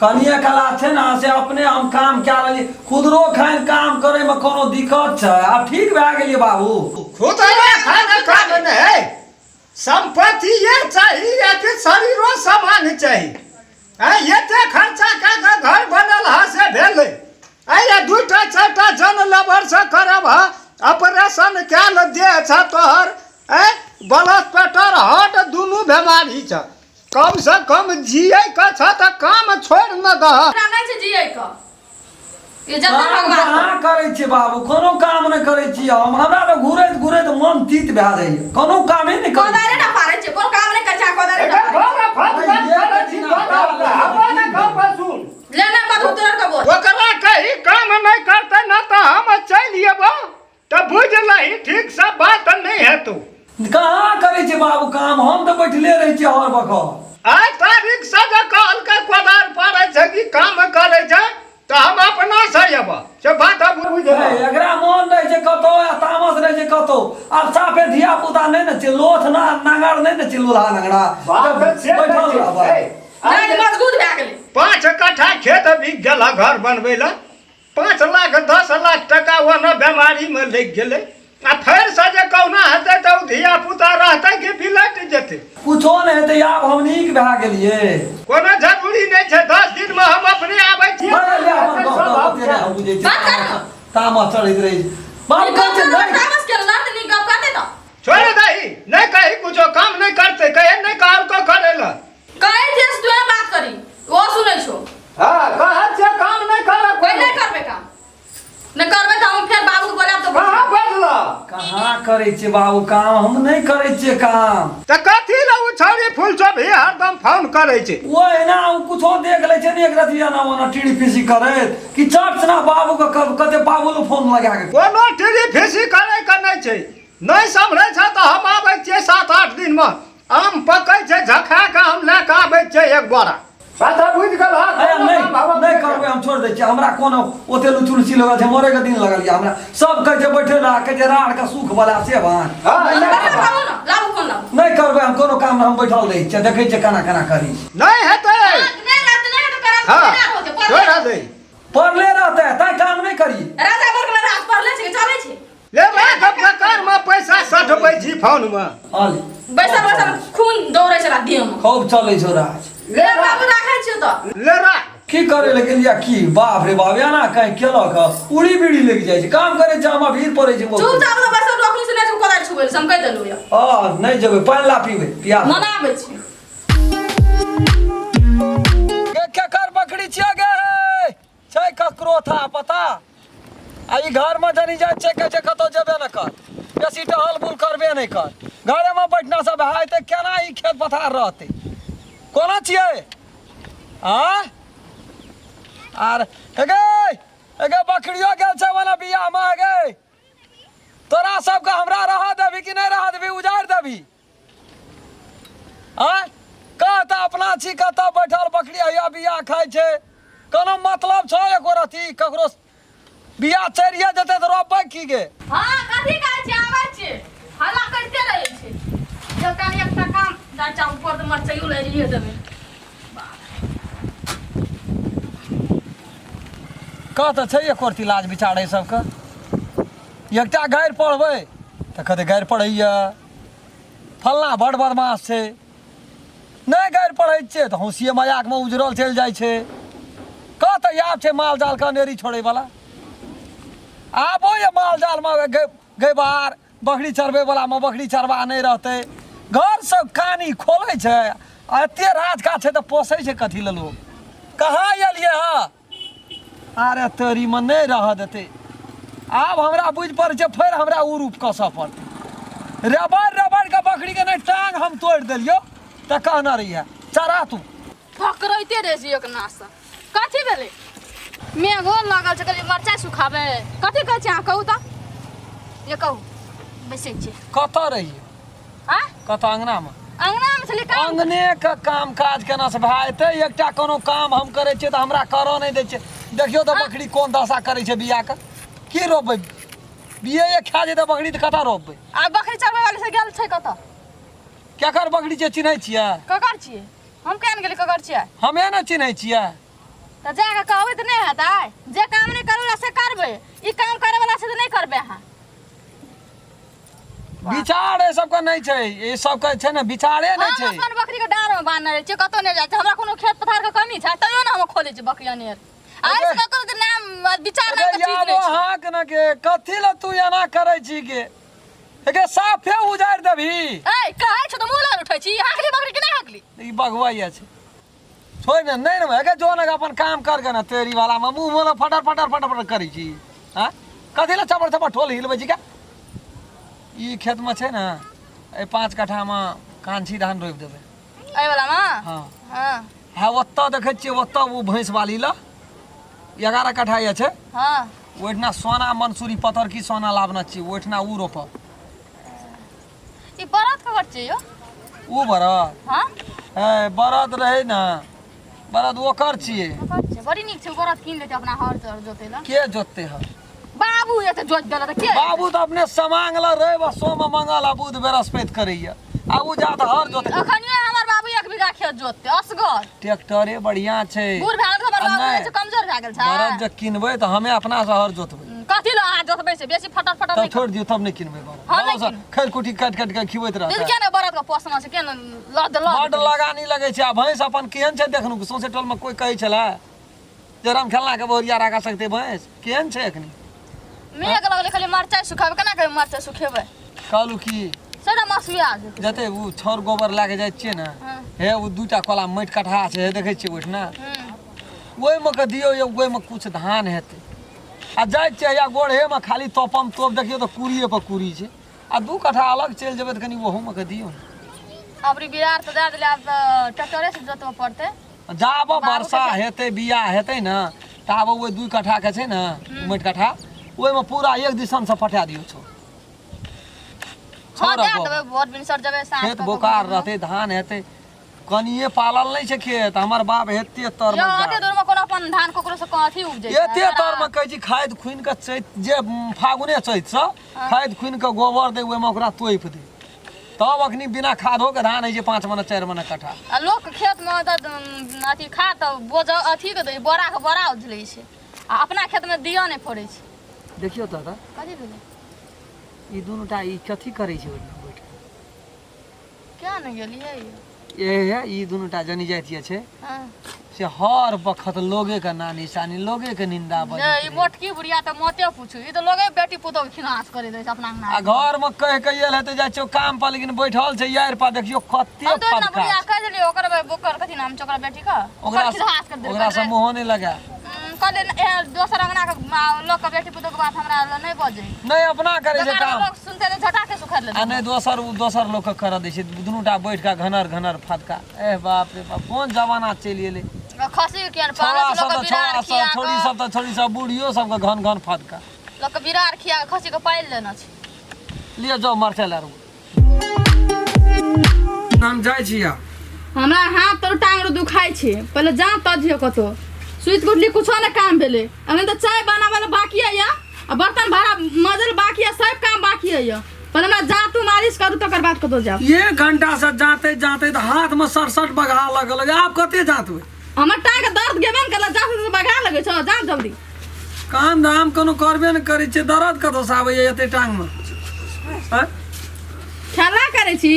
कनिए कला छै ने, से अपने हम काम कए लेलियै। खुदरो खान काम करैमे कोनो दिक्कत छै? आब ठीक भए गेलियै बाबू। खुदरो खान काम नहि है, संपत्ति ये चाही या कि शरीरो सामान चाही? आ एते खर्चा कए कऽ घर बनल ह से भेलै। आ ये दूटा चारिटा जन लेबर से करब ह ऑपरेशन कयल देह छ तोहर। ए ब्लड प्रेशर हार्ट दुनू बेमारी छ। कम से कम जियै के छ तऽ काम छोड़ि न दह। हमरा नहि छै जियै के, ये जतन काम भगवान। कहाँ करै छियै बाबू? कोनो काम नहि करै छियै हम। हमरा तऽ घुरैत घुरैत मन तीत भए जाइए, कोनो कामे नहि करै कोदारे छियै। ना पारै छै, कोनो काम नहि करै छै, कोदारे ना एकर पारै घर फट फट करै छी तोरा, हमरा ने गप सुन। छै। ले ना मधु तोर के बोल। ओकरा कही काम नहि करतै न तऽ हम चलि एबो तऽ बुझ लही ठीक से बात नहि हेतौ। कहाँ करै छियै बाबू काम? हम तऽ बैठले रहै छियै हर बखत। आइ तारीख से जे कहलकै कोदारि पारै छै कि काम करै छै तऽ हम अपना से एबऽ, से बात आब बुझ। हे, एकरा मन रहै छै कतौ आ तामस रहै छै कतौ। आब साफे धिया पुता नहि ने छै, लोथ ना नांगर नहि ने छै, लोधा नांगरा। बात से बैठल नहि छै। रहबै। हे, नहि मजबूत भए गेलै। 5 कट्ठा खेत बिक गेल घर बनबै लए, 5 लाख 10 लाख टका ओना बेमारीमे लागि गेलै, आ फेरसँ जे कहुना हेतै तऽ ओ धिया पुता रहतै कि बिलटि जेतै? कुछो नहि हेतै, आब हम नीक भए गेलियै। कोनो जरूरी नहि छै, 10 दिनमे हम अपने आबै छी। भए गेलै, अपन गप गप ओते नहि हम बुझै बात कर। छियै, तामस चढ़ैत रहै छै। बाप नीक कहै गप छै करबै, नहि तामस केलक तऽ नीक गप करतै तऽ। छोड़ि दही, नहि कही कुछो, काम नहि करतै कहे नहि कहलको करै लए। कहै छियै से तोहे बात करी, ओ सुनै छौ। हँ कहै छियै काम नहि करब। कोइ नहि करबै काम, नहि करबै तऽ हम फेर बाबू के बोलायब तऽ। कहाँ बजलह? कहाँ करै छियै बाबू काम? हम नहि करै छियै काम। तऽ कथी लए ओ छौड़ी फूल सब ही हरदम फोन करै छै? ओ एना ओ कुछो देख लै छै ने एक रतिया ना ओना टीड़ी फीसी करैत कि चट से ना बाबू के कते बाबू लग फोन लगा के। कोनो टीड़ी फीसी करै के नहि छै। नहि सम्हरै छै तऽ हम आबै छियै 7-8 दिनमे, आम पकै छै झखा कऽ हम लए कऽ आबै छियै एक बोरा। बात बुझि गेल? अरे नहि नहि करबै, हम छोड़ि दै छियै। हमरा कोनो ओते लुचु लुची लगल छै, मरे के दिन लगल यऽ हमरा। सब कहै छै बैठे लए, कहै छै राड़ के सुख बला से भान। लाबू ने, लाबू फोन लाबू। नहि करबै हम कोनो काम, हम बैठल रहै छियै, देखै छियै केना केना करी। नहि हेतै। नहि रहतै, नहि हेतै करब। हँ नहि होतै, छोड़ि पढ़ले दे। पढ़ले रहतै तैं काम नहि करी। राजा वर्ग राज पढ़ले छै कि चलै छै? ले राख, बेकार में पैसा सटबै छी फोन में। हाल बैसल बैसल खून दौड़ै छला देह में। खूब चलै छौ राज। ले बाबू, राखै छियौ तऽ। ले राख। की करे लए गेलियै की? बाप रे बाप, एना कहीं केलक हँ? उड़ी बीड़ी लागि जाइ छै। काम करै छै हमरा भीड़ पड़ै छै बहुत। चुपचाप तऽ बैसल रखनी से नहि जेबै कोदारि छुबै लए, से हम कहि देलहुँ यऽ। हँ नहि जेबै, पानि ला पीबै पियास। मनाबै छी। गे केकर बकरी छियै गे? छै ककरो था पता? आ ई घरमे जनी जाइ छै, कहै छै कतहु जेबे नहि कर, बेसी टहल बुल करबे नहि कर। घरेमे बैठना सब भए जेतै केना ई खेत पथार रहतै कोना छियै आँय आर हे गे हे गे बकरियो गेल छै ओना बियाहमे हे गे तोरा सबके हमरा रहऽ देबही कि नहि रहऽ देबही उजाड़ि देबही आँय कह तऽ अपना छी कतऽ बैठल बकरी हैया बिया खाइ छै कोनो मतलब छौ एको रत्ती ककरो बिया चढ़िए जेतै तऽ रोपबै की गे हाँ कथी कहै छी आबै छी हल्ला करिते रहै छी जब काल्हि एकटा काम चाचा ऊपर तऽ मरचाइयो लए रहिए देबै कह तऽ छै एको रत्ती लाज विचार एहि सबके एकटा गारि पढ़बै तऽ कहतै गारि पढ़ैया फल्लाँ बड़ बदमाश छै नहि गारि पढ़ै छियै तऽ हँसिए मजाकमे उजरल चलि जाइ छै कह तऽ आब छै माल जालके अनेरी छोड़ैवला आबो ये माल जालमे गैबार बकरी चरबैवलामे बकरी चरबा नहि रहतै घरसँ कानी खोलै छै आ एते राज काज छै तऽ पोसै छै कथी लए लोक कहाँ एलियै हँ अरे तोरीमे नहि रहऽ देतै आब हमरा बुझि पड़ै छै फेर हमरा ओ रूप कसऽ पड़तै रबड़ रबड़के बकरीके नहि टांग हम तोड़ि देलियौ तऽ कहने रहियै चरा तू फकरैते रहै छै एक नासँ कथी भेलै मेघो लागल छै कहलियै मरचाइ सुखाबै कथी कहै छै अहाँ कहू तऽ ये कहू बैसै छियै कतऽ रहियै आँ कतऽ अङ्गनामे अङ्गनामे छलियै काम अङ्गने के काम काज केना से भए जेतै एकटा कोनो काम हम करै छियै तऽ हमरा करऽ नहि दै छै देखियौ तऽ बकरी कोन दशा करै छै बियाके की रोपबै बिये खा जेतै बकरी तऽ कतऽ रोपबै आ बकरी चरबै वाली से गेल छै कतऽ केकर बकरी छै चिन्है छियै ककर छियै हम केहन गेलियै ककर छियै हमे ने चिन्है छियै तऽ जाके कहबै तऽ नहि हेतै जे काम नहि करैवला से करबै ई काम करैवला छै तऽ नहि करबै अहाँ विचार एहि सबके नहि छै ई सबके छै ने विचारे नहि हम छै अपन बकरी के डाँर में बान्हने रहै छियै कतौ नहि जाइ छै हमरा कोनो खेत पथार के कमी छै तैयो ने हम खोलै छियै बकरी अनेर आ एहि से ककरो तऽ नाम विचार नाम के चीज अरे नहि छै हाँक न के कथी लए तू एना करै छी गे एके साफे उजाड़ि देबही ए कहै छौ तऽ मुँह लग उठै छी हाँकली बकरी के नहि हाँकली ई बगवैया छै छोड़ ने नहि ने एके जो ने अपन काम कर के ने तेरी वाला में मुँह मोला फटर फटर फटर फटर करै छी हाँ कथी लए चपर चपर ठोल हिलबै छी का ई खेतमे छै ने एहि 5 कट्ठामे कांछी धान रोपि देबै एहि वाला मे हाँ हाँ हँ ओतऽ देखै छियै ओतऽ ओ भैंस वाली लग 11 कट्ठा ये छै हाँ ओहिठिना सोना मंसूरी पतर की सोना लाबना छियै ओहिठिना ओ रोपब ई बरद ककर छियै यौ ओ बरद हाँ ए बरद रहै ने बरद ओकर छियै ककर छियै बड़ी नीक छै बरद कीन लेतै अपना हर तर जोतै लए के जोतते हर बाबू एते जोत देलक तऽ के बाबू तऽ अपने समांग ल रवि आ सोम आ मंगल आ बुध बृहस्पति करैया आ उ जात हर जोतै अखनियो हमर बाबू 1 बीघा खेत जोतते असगर ट्रैक्टरे बढ़िया छै बूढ़ भए गेल हमर आ बाबू नहि। छै कमजोर भए गेल छै बरद जे किनबै तऽ हमे अपना से हर जोतबै कथी लए अहाँ जोतबै छै बेसी फटर फटर तब नहि छोड़ि दियौ तब नहि किनबै बरद हँ, नहि बरद से खैर कुटी काटि काटि के खिबैत दिल रहतै के ने बरद के पोसना छै के ने लद लद बड लगानी लगै छै आ भैंस अपन केहन छै देखनु सौंसे टोल में कोई कहै छलै जे राम खेलना के बोरिया राखा सकते भैंस केहन छै एखनी मेघ लगलै खाली मरचाइ सुखाबै केना के मरचाइ सुखेबै कहलू की सेटा मसुआ जेतै जते उ छौर गोबर लए के जाइ छियै ने हँ। हे उ दूटा कोला माटि कटहा छै हे देखै छियै ओहिठिना हूँ ओहिमे के दियौ या ओहिमे कुछ धान हेतै आ जाइ छियै या गोढ़ेमे खाली तोपम तोप देखियौ तऽ कुड़िए पर कुड़ी छै आ 2 कट्ठा अलग चलि जेबै तऽ कनि ओहूमे के दियौ ने अबरी बिरार तऽ दए देलै आब तऽ ट्रैक्टरे से जोतबऽ पड़तै जाब वर्षा हेतै बिया हेतै ने ताब ओहि 2 कट्ठाके छै ने माटि कट्ठा ओहिमे पूरा एक दिसन से पटा दियौ छौ हाँ दए देबै भोर भिनसर जेबै साँझ खेत बोकार रहतै धान हेतै कनिए पालल नहि छै खेत हमर बाप हेते तर यौ एते दूर मे कोनो अपन धान ककरो से अथी उपजै छै एते तर मे कहै छी खाद खुनि कऽ चैत जे फागुने चैत सँ खाद खुनि कऽ गोबर दे ओहिमे ओकरा तोपि दे तब अखनी बिना खादो के धान होइ छै 5 मने 4 मने कट्ठा आ लोक खेत मे तऽ अथी खाद तऽ बोझ अथी के दै बोरा के बोरा उझलै छै आ अपना खेत मे दिअ नहि पड़ै छै देखियौ दादा कथी भेलै ई दुनू टा ई कथी करै छै ओहिमे बैठ कऽ किया ने गेलियै यौ? ए हे ई दुनू टा जनी जातिया छै हाँ। से हर बखत लोगे के नानी सानी लोगे के निंदा जे बजैत ई मोटकी बुढ़िया तऽ मते पूछू ई तऽ लोगे बेटी पुतोह के खिनास करै दै छै अपना अंगना आ घर में कह के आयल हेतै जाइ छियौ काम पर लेकिन बैठल छै यार पर देखियौ कते हम तऽ ओहिना फदका बुढ़िया छै। कहि देलियै ओकर ओकर कथी नाम छै ओकर बेटी के ओकरा ओकर खिनास कर देलकै ओकरा से मुँहो नहि लगा कहले दोसर अंगना के लोग के बेटी पुतोह के बात हमरा लग नहि बजै। नहि अपना करै छै बेकार काम लोग सुनते तऽ झटा के सुखर आ लेतै। नहि दोसर ओ दोसर लोकके करऽ दै छै, दुनू टा बैठ कऽ घनर घनर फदका। एह बाप रे बाप, कोन जमाना चलि एलै। खसी के किया छौड़ा पालस सब लोग तऽ के छौड़ा बिरार सब खिया छौड़ी कऽ सब तऽ छौड़ी सब, बूढ़ियो सबके घन घन फदका। लोग के बिरार खिया कऽ खसी के पालि लेने छै। लिअ जाउ मरचाइ लए। हम जाइ छी आब। हमरा हाथ तोर टांग दुखाइ छै, पहिले जा तजियो कतौ। सुति कऽ उठली, कुछो नहि काम भेलै। अखन तऽ चाय बनाबै लए बाकी यऽ आ बर्तन भाड़ा मजल बाकी यऽ, सब काम बाकी यऽ। पहिले हमरा जा तू मालिश करू, तकर बाद कतौ जायब। एक घंटा से जाते जाते तऽ हाथ में सड़सठ बगहा लगल, आब कते जातबै? हमर टांग के दर्द गेबे ने करल, जाते तऽ बघा लगै छौ। जा जल्दी। काम धाम कोनो करबे ने करै छियै, दर्द कतौ से आबैया एते टांग में? आँय? खेला करै छी?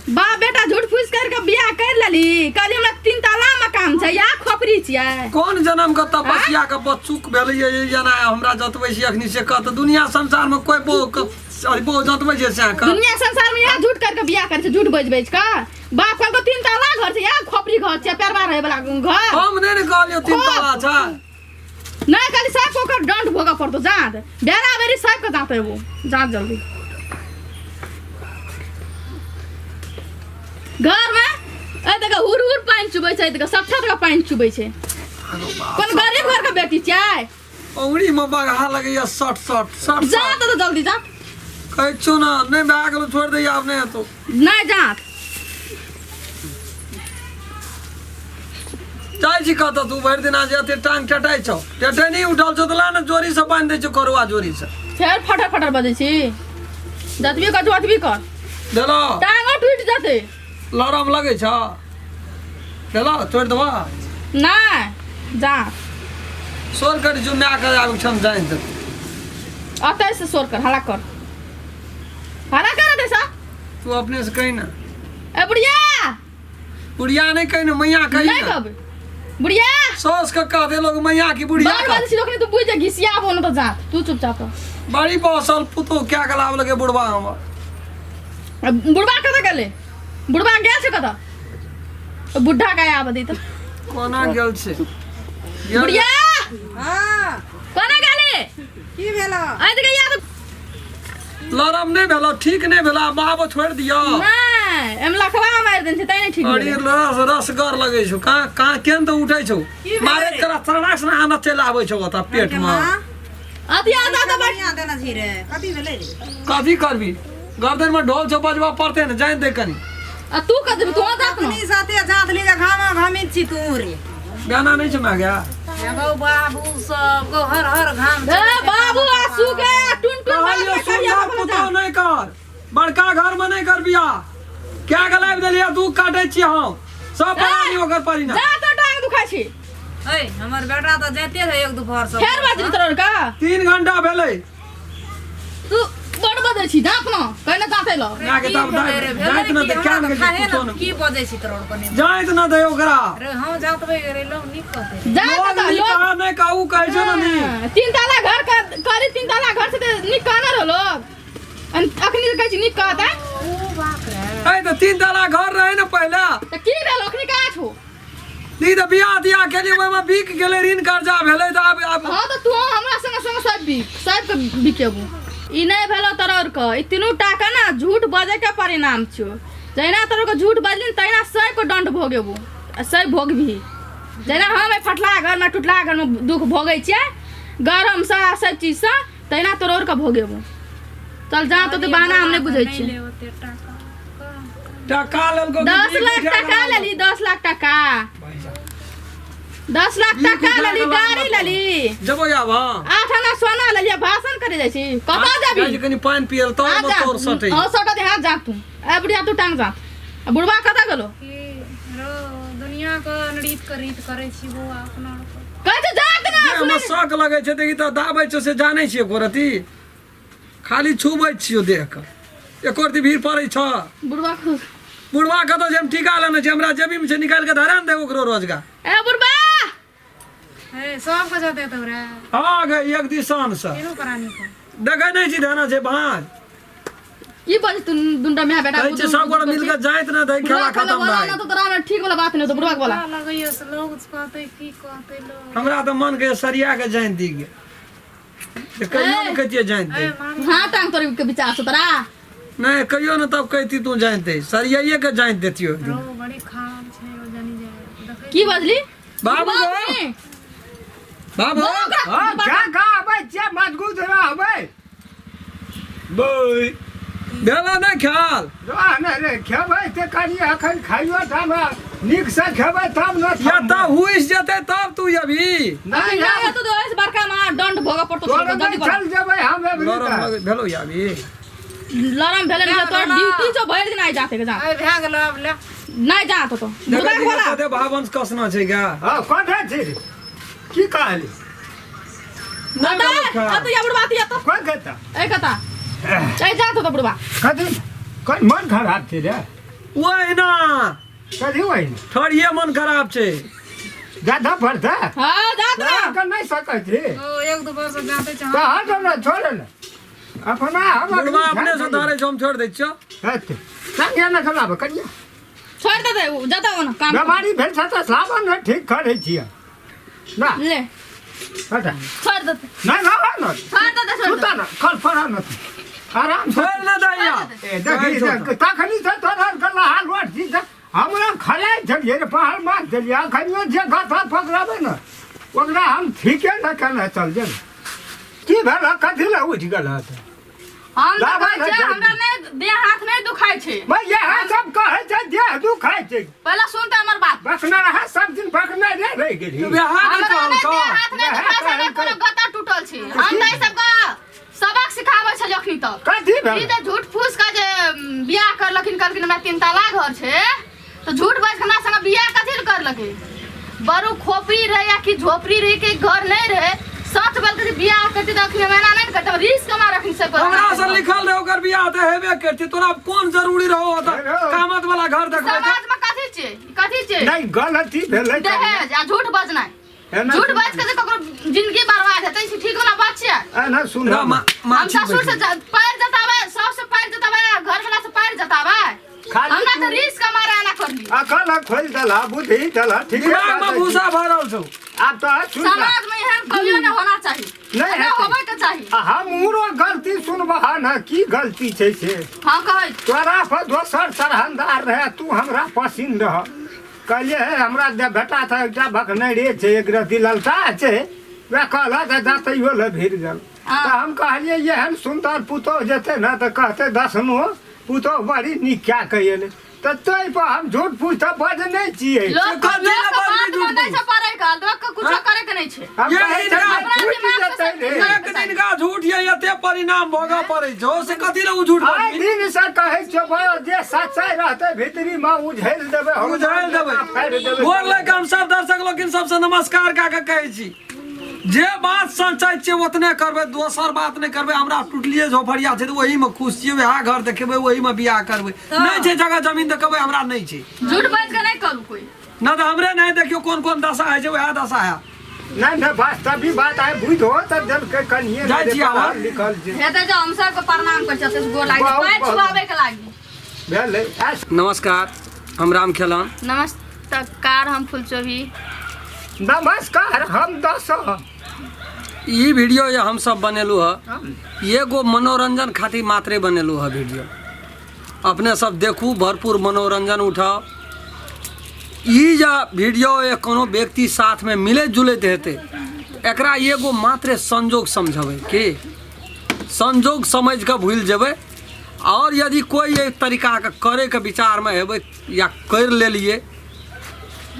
बाप बेटा झूठ फूस करके बियाह कर लेली, कहली हमरा तीन ताला मकान छै, या खोपड़ी छियै। कोन जन्म के तपस्या के बच्चुक भेलैया ये जेना हमरा जतबै छी अखनी से कह तऽ दुनिया संसार में कोई बहु के अरे बहु जतबै छै से कह। दुनिया संसार में यहाँ झूठ करके बियाह करै छै, झूठ बजि बजि कऽ। बाप कहलको तीन ताला घर छै, यहाँ खोपड़ी घर छै, पेरवा रहै वाला घर। हम नहि ने कहलियौ तीन ताला छै। नहीं कहली साहब को ओकर दंड भोगऽ पड़तो। जाँत बेरा बेरी साहब के जाँत एगो जाँत जल्दी। घर में ए देखा हुर हुर पानि चुबै छै, देखा सब के पानि चुबै छै। कोन गरीब घर के बेटी छै? औंगरी में बगहा लगैया सट सट सट। जा तो जल्दी जा। कहै छौ ने नहि भए गेलो, छोड़ि दैया, आब नहि हेतौ। नहीं जात। जाइ छी कतऽ तू भरि दिना जे एते टांग टटाइ छौ? टटै नहि उठल छौ तऽ ला ने जोरी से बान्हि दै छौ, करुआ जोरी से। फेर फटर फटर बजै छी, जतबी कर ओतबी कर। देलो टांगो टूटि जेतै। लरम लगै छौ? देलो, छोड़ि देबऽ? नहीं जा। शोर करै छौ, माय के आबै छम जानि देतौ। अतै से शोर कर, हल्ला कर, हल्ला कर अतै से। तू अपने से कही ना। ए बुढ़िया। बुढ़िया नहीं कही ना, मैया कही नहीं ना। कहबै बुढ़िया। सौस के कह दे लोग मैया की बुढ़िया। बार बार छी तू बुझ जा, घिसियाबो न तऽ जा तू चुपचाप रह। बड़ी बसल पुतो क्या गलाब लगे बुढ़वा हमर। आ बुढ़बा कतऽ गेलै? बुढ़बा गेल छै कतऽ? बुढ़ा के आबऽ दी तऽ। कोना गेल छै? बुढ़िया। हाँ। कोना गेलै? की भेल? आइ तऽ याद लरम नहि भेलो, ठीक नहि भेलो, आब बाबो छोड़ि दियौ। नहि, एम लखवा मारि देने छै तैं नहि ठीक अरे भेलै। रस रसगर लगै छौ। कहाँ कहाँ केहन तऽ उठै छौ? की भेलै? मारे तोरा चढ़ास ने आनत चलि आबै छौ ओतऽ पेट मे। अति आदा तऽ बैठ। बढ़िया देना छी रे, कथी भेलै रे? कथी करबी, गर्दन में ढोल छौ, बजबऽ पड़तै ने। जानि दे कनी। आ तू कऽ देबी, तू जात न। अपनी साथे जात ली घामा घामी छी तू रे। गाना नहीं छै माय गया। गौ बाबू सब गौ हर हर घाम। ए बाबू आसू के टुन टुन बात कहलियौ में करिया सुन्दर अपना पुतोह जा। नहि कर, बड़का घर में नहि कर बियाह। क्या गलाबि देलियै? दुख काटै छियै हम सब परानी ओकर परिणाम। जा तो टांग दुखाइ छी। ऐ हमर बेटा तऽ जाइते रहै एक दुपहर सब। फेर बाजली तोर का। 3 घंटा भेलै। तू बड़ बजै छी, जा अपना कहने जाते लो। माय के तब जाइत न दे, क्या ने कुछो ने। की बजै छी तोर कने? जाइत न दे ओकरा। रे हम जातबै रे, लोग नीक कहतै। जा लोग तऽ नीक लोग कहा नहि कहू कहै छौ ने नीक। हाँ, तीन ताला घर करी, तीन ताला घर से तऽ नीक कहने रहो लोग। अखनी तऽ कहै छी नीक कहतै। ओ बाप रे। ऐ तऽ तीन ताला घर रहै ने पहिले। तऽ की भेल? अखनी कहाँ छौ? ई तऽ बियाह तियाह केलियै, ओहिमे बिक गेलै, ऋण कर्जा भेलै तऽ आब आब हाँ तऽ तू हमरा संगे संगे सब बिक, सबके बिकेबू। ई नहि भेलो तोरा के, ई तीनू टाका ना झूठ बजै के परिणाम छौ। जहिना तोरा के झूठ बजली ने, तहिना सबके दंड भोगेबू आ सब भोगबही। जहिना हम एहि फटला घरमे टुटला घरमे दुख भोगै छियै गरमसँ आ सब चीजसँ, तहिना तोरो के भोगेबू। चल जा तो बहाना हम नहि बुझै छियै। ले ओते टाका। टका लेलको? 10 लाख टका लेली, 10 लाख टका, 10 लाख टका लेली, गाड़ी लेली। जबो आब। हाँ। 8 आना सोना लेली, भाषण करे जाइ छी। कतऽ जाइ छी जेबी? कनि पानि पियल तोर हाँ मे जा। तोर सटै। हाँ सटै दे, हाँ जा तू। ए बुढ़िया, तू टांग जा। आ बुढ़बा कतऽ गेलो? की रो दुनिया के अनरीत के रीत करै छी बौआ अपना आर के। कहै छै जात ना। हमरा शक लगै छै, देखी तऽ दाबै छौ से जानै छियै एको रती? खाली छुबै छियौ देह के, एको रती भीड़ पड़ै छ? बुढ़बा खुश। बुढ़वा कतऽ छै? हम टीका लेने छी, हमरा जेबीमे छै, निकालि के धरा ने दे ओकरो रोजगार। ए बुढ़बा। हे सबके जते तोरा। हाँ गे, एक दिसान से तीनू प्राणी के देखै नहि छी, धना छै भाँज। की बज तू दुंडा में बेटा कहै छै सब गोरा मिल के जाइत ना दही बुढ़वा खेला के खतम बोला भए ना तो तोरा में ठीक वाला बात नहीं तो बुढ़वा के बोला हमरा लगैया से लोग कहतै की कहतै लोग हमरा तऽ मन के सरिया के जानि दी गे से कहियो ने कहतियै जानि दे ए मामी हाँ टांग तोरे के विचार से तोरा नहि कहियो ने तब कहती तू जानि दे सरियाइए के जानि देतियो एक दिन। रो बड़ी खराब छै ओ जानी जाए देखै की बजली बाबू बाप गो रे। बाबू बोलो ओकरा। हाँ क्या का आबै छियै मजबूत रहबै बोय भेलो नहि ख्याल रह ने रे खेबै तऽ कनि अखन खाइयो तब नीकसँ खेबै तब ने या तऽ हुइस जेतै तब तू अभी नहि नहि हेतौ तऽ ओहिसँ बड़का मार दंड भोगऽ पड़तौ तोरे तोरा, नहि जल्दी बोल। चल जेबै हम एबरी लरम तऽ। भेलो या अभी लरम भेलै नहि तोर ड्यूटी छौ भरि दिन आइ जाते के जा आइ भए गेलो आब ले नहि जा तो बुढ़बा के बोला कते भावंश कसना छै गा हँ कथी छी रे? की कहली नहि भेलो अब ख्याल तो या बुढ़बा या तो कोन कहता ए कता ए जा तो बुढ़बा कथी कोन मन खराब छै रे ओहिना कथी वही ठरिये मन खराब छै जादा पड़ता हां जा तो कर नहीं सकै छी ओ एक दू वर्ष जाते छै तऽ हट ने छोड़ ने अपना हम बुढ़वा अपने से धरे छै हम छोड़ि दै छियौ संगे ने चलाब कनिया छोड़ दे दे जाता हो ना काम बीमारी भेल छै तऽ सावन ने ठीक करै छियै ना ले हटा छोड़ दे नहीं ना ना छोड़ दे छोड़ दे सुता ना कल पड़ा ना आराम से छोड़ि ने दैया ए देखी देख, तखनी से तोरा गला हाल वाट छी तऽ हमरा खराइ छलियै रे पहाड़ मार छलियै अखनियो जे गाथा पकड़ाबै ने ओकरा हम ठीके न केने चल जेबै की भेल कथी लए उठि गेल हँ हम तऽ दाबा कहै नहि छियै जाइ हमरा नहि देह हाथ नहि दुखाइ छै भाई इएह सब कहै छै देह दुखाइ छै पहिले सुन तऽ हमर बात बकना रहा सब दिन बकना रे रहि गेली तू बियाह नहि हमरा नहि कहल देह कह हाथ नहि दुखाइ छै नहि कोनो गता टूटल छै हम तऽ ई सबके सबक सिखाबै छलियै अखनी तक कथी ई भेल जे झूठ फूस के जे बियाह करलखिन कहलखिन हमरा तीन ताला घर छै तऽ झूठ बाजि के हमरा संगे बियाह कथी लए करलकै बरू खोपड़ी रहे या कि झोपड़ी रहे कि घर नहीं रहे सच बोल के जे बियाह करती तऽ अखनी हम एना नहीं ने करते रिस्क कमा रखनी सब हमरा से लिखल रहे ओकर बियाह तऽ हेबे करती तोरा कोन जरूरी रहो ओतऽ कामत वाला घर देखबै तऽ समाज में कथी छै कथी छै नहीं गलती भेलै दहेज आ झूठ बजनाइ एना झूठ बाजि के जे ककरो जिंदगी बर्बाद हेतै से ठीक वाला बात छै एना सुन ना, हम माछी ससुर से बैठ गेल। पैर जताबै सास से पैर जताबै घर वाला से पैर जताबै खाली हमरा तू- तऽ रिस्क कमा एना करली अकल खोलि देला बुद्धि देला ठीक दिमाग में भूसा भरल छौ आब तो सुन ला। समाज में एहन कहियो नहि होना चाही नहि नहि हेतै। होबे के चाही आ हमरो गलती सुनबह ने की गलती छै से हाँ कहै तोरा पर दोसर सरहंदार रहे तू हमरा पसिन रह कहलियै हे हमरा जे बेटा था एकटा भकनैरे छै एक रत्ती ललता छै वएह कहलक जा तैयो लए भिड़ गेल हाँ। तऽ हम कहलियै एहन सुन्दर पुतोह जेतै ने तऽ कहतै दसनो पुतोह बड़ी नीक कए कऽ एलै तऽ ताहि पर हम झूठ फूस तऽ बजने छियै लोक कथी लोक लए के बजली बात झूठ मानै छै पढ़ै के लोक के कुछो करे के नहीं छै हम ये कहै हिनका छियै, अपना छूटि दिमाग से जेतै रे। एक दिन का झूठ ये एते परिणाम भोगऽ पड़ै छौ से कथी लए उ झूठ आइ बजबी दिन से कहै छियौ भाइ जे सच्चाइ रहतै भीतरी मे उझेल देबै हम बुझायल देबै फाड़ि देबै गोर लग हम सब दर्शक लोकिन सबसे नमस्कार कए के कहै छी जे बात सच्चाइ छियै ओतने करबै दोसर बात नहि करबै हमरा टुटलिए झोपड़िया छै तऽ ओहीमे खुश छियै वएह घर देखेबै ओहीमे बियाह करबै नहि छै जगह जमीन तऽ कहबै हमरा नहि छै झूठ बाजि के नहि करू कोई नहि तऽ हमरे नहि देखियौ कोन कोन दशा होइ छै वएह दशा हैत नहि नहि वास्तविक बात आइ बुझो तऽ देलकै कनिए जाइ छी आब। लिखल छै हेतै जे हम सबके प्रणाम करै छी गोर लागि बहुत- पैर बहुत। छुआबै के लागि भेलै आ नमस्कार हम राम खेलन नमस्कार हम फुलचोभी नमस्कार हम दस ई वीडियो जे हमसब बनेलहुँ हँ एगो मनोरञ्जन खातिर मात्रे बनेलहुँ हँ वीडियो अपने सब देखू भरपूर मनोरञ्जन उठाउ ई जे वीडियो एक कोनो व्यक्ति साथमे मिलैत जुलैत हेतै एकरा एगो मात्रे संजोग समझबै की संजोग समझिकऽ भूलि जेबै आओर यदि कोइ एहि तरीकाके करैके विचारमे हेबै या करि लेलियै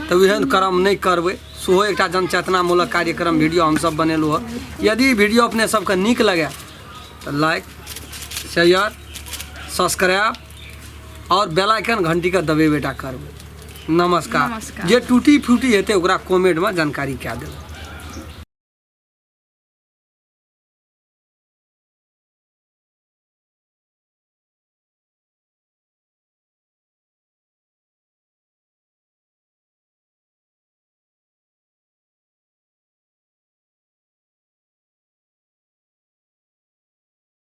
तऽ एहन कर्म नहि करबै सेहो एकटा जनचेतनामूलक कार्यक्रम वीडियो हमसब बनेलहुँ हँ यदि ई वीडियो अपने सबके नीक लगै तऽ लाइक शेयर सब्सक्राइब आओर बेल आइकन घण्टीके दबेबे टा करबै नमस्कार नमस्कार। जे टूटी फूटी हेतै ओकरा कमेंटमे जानकारी कए देबै।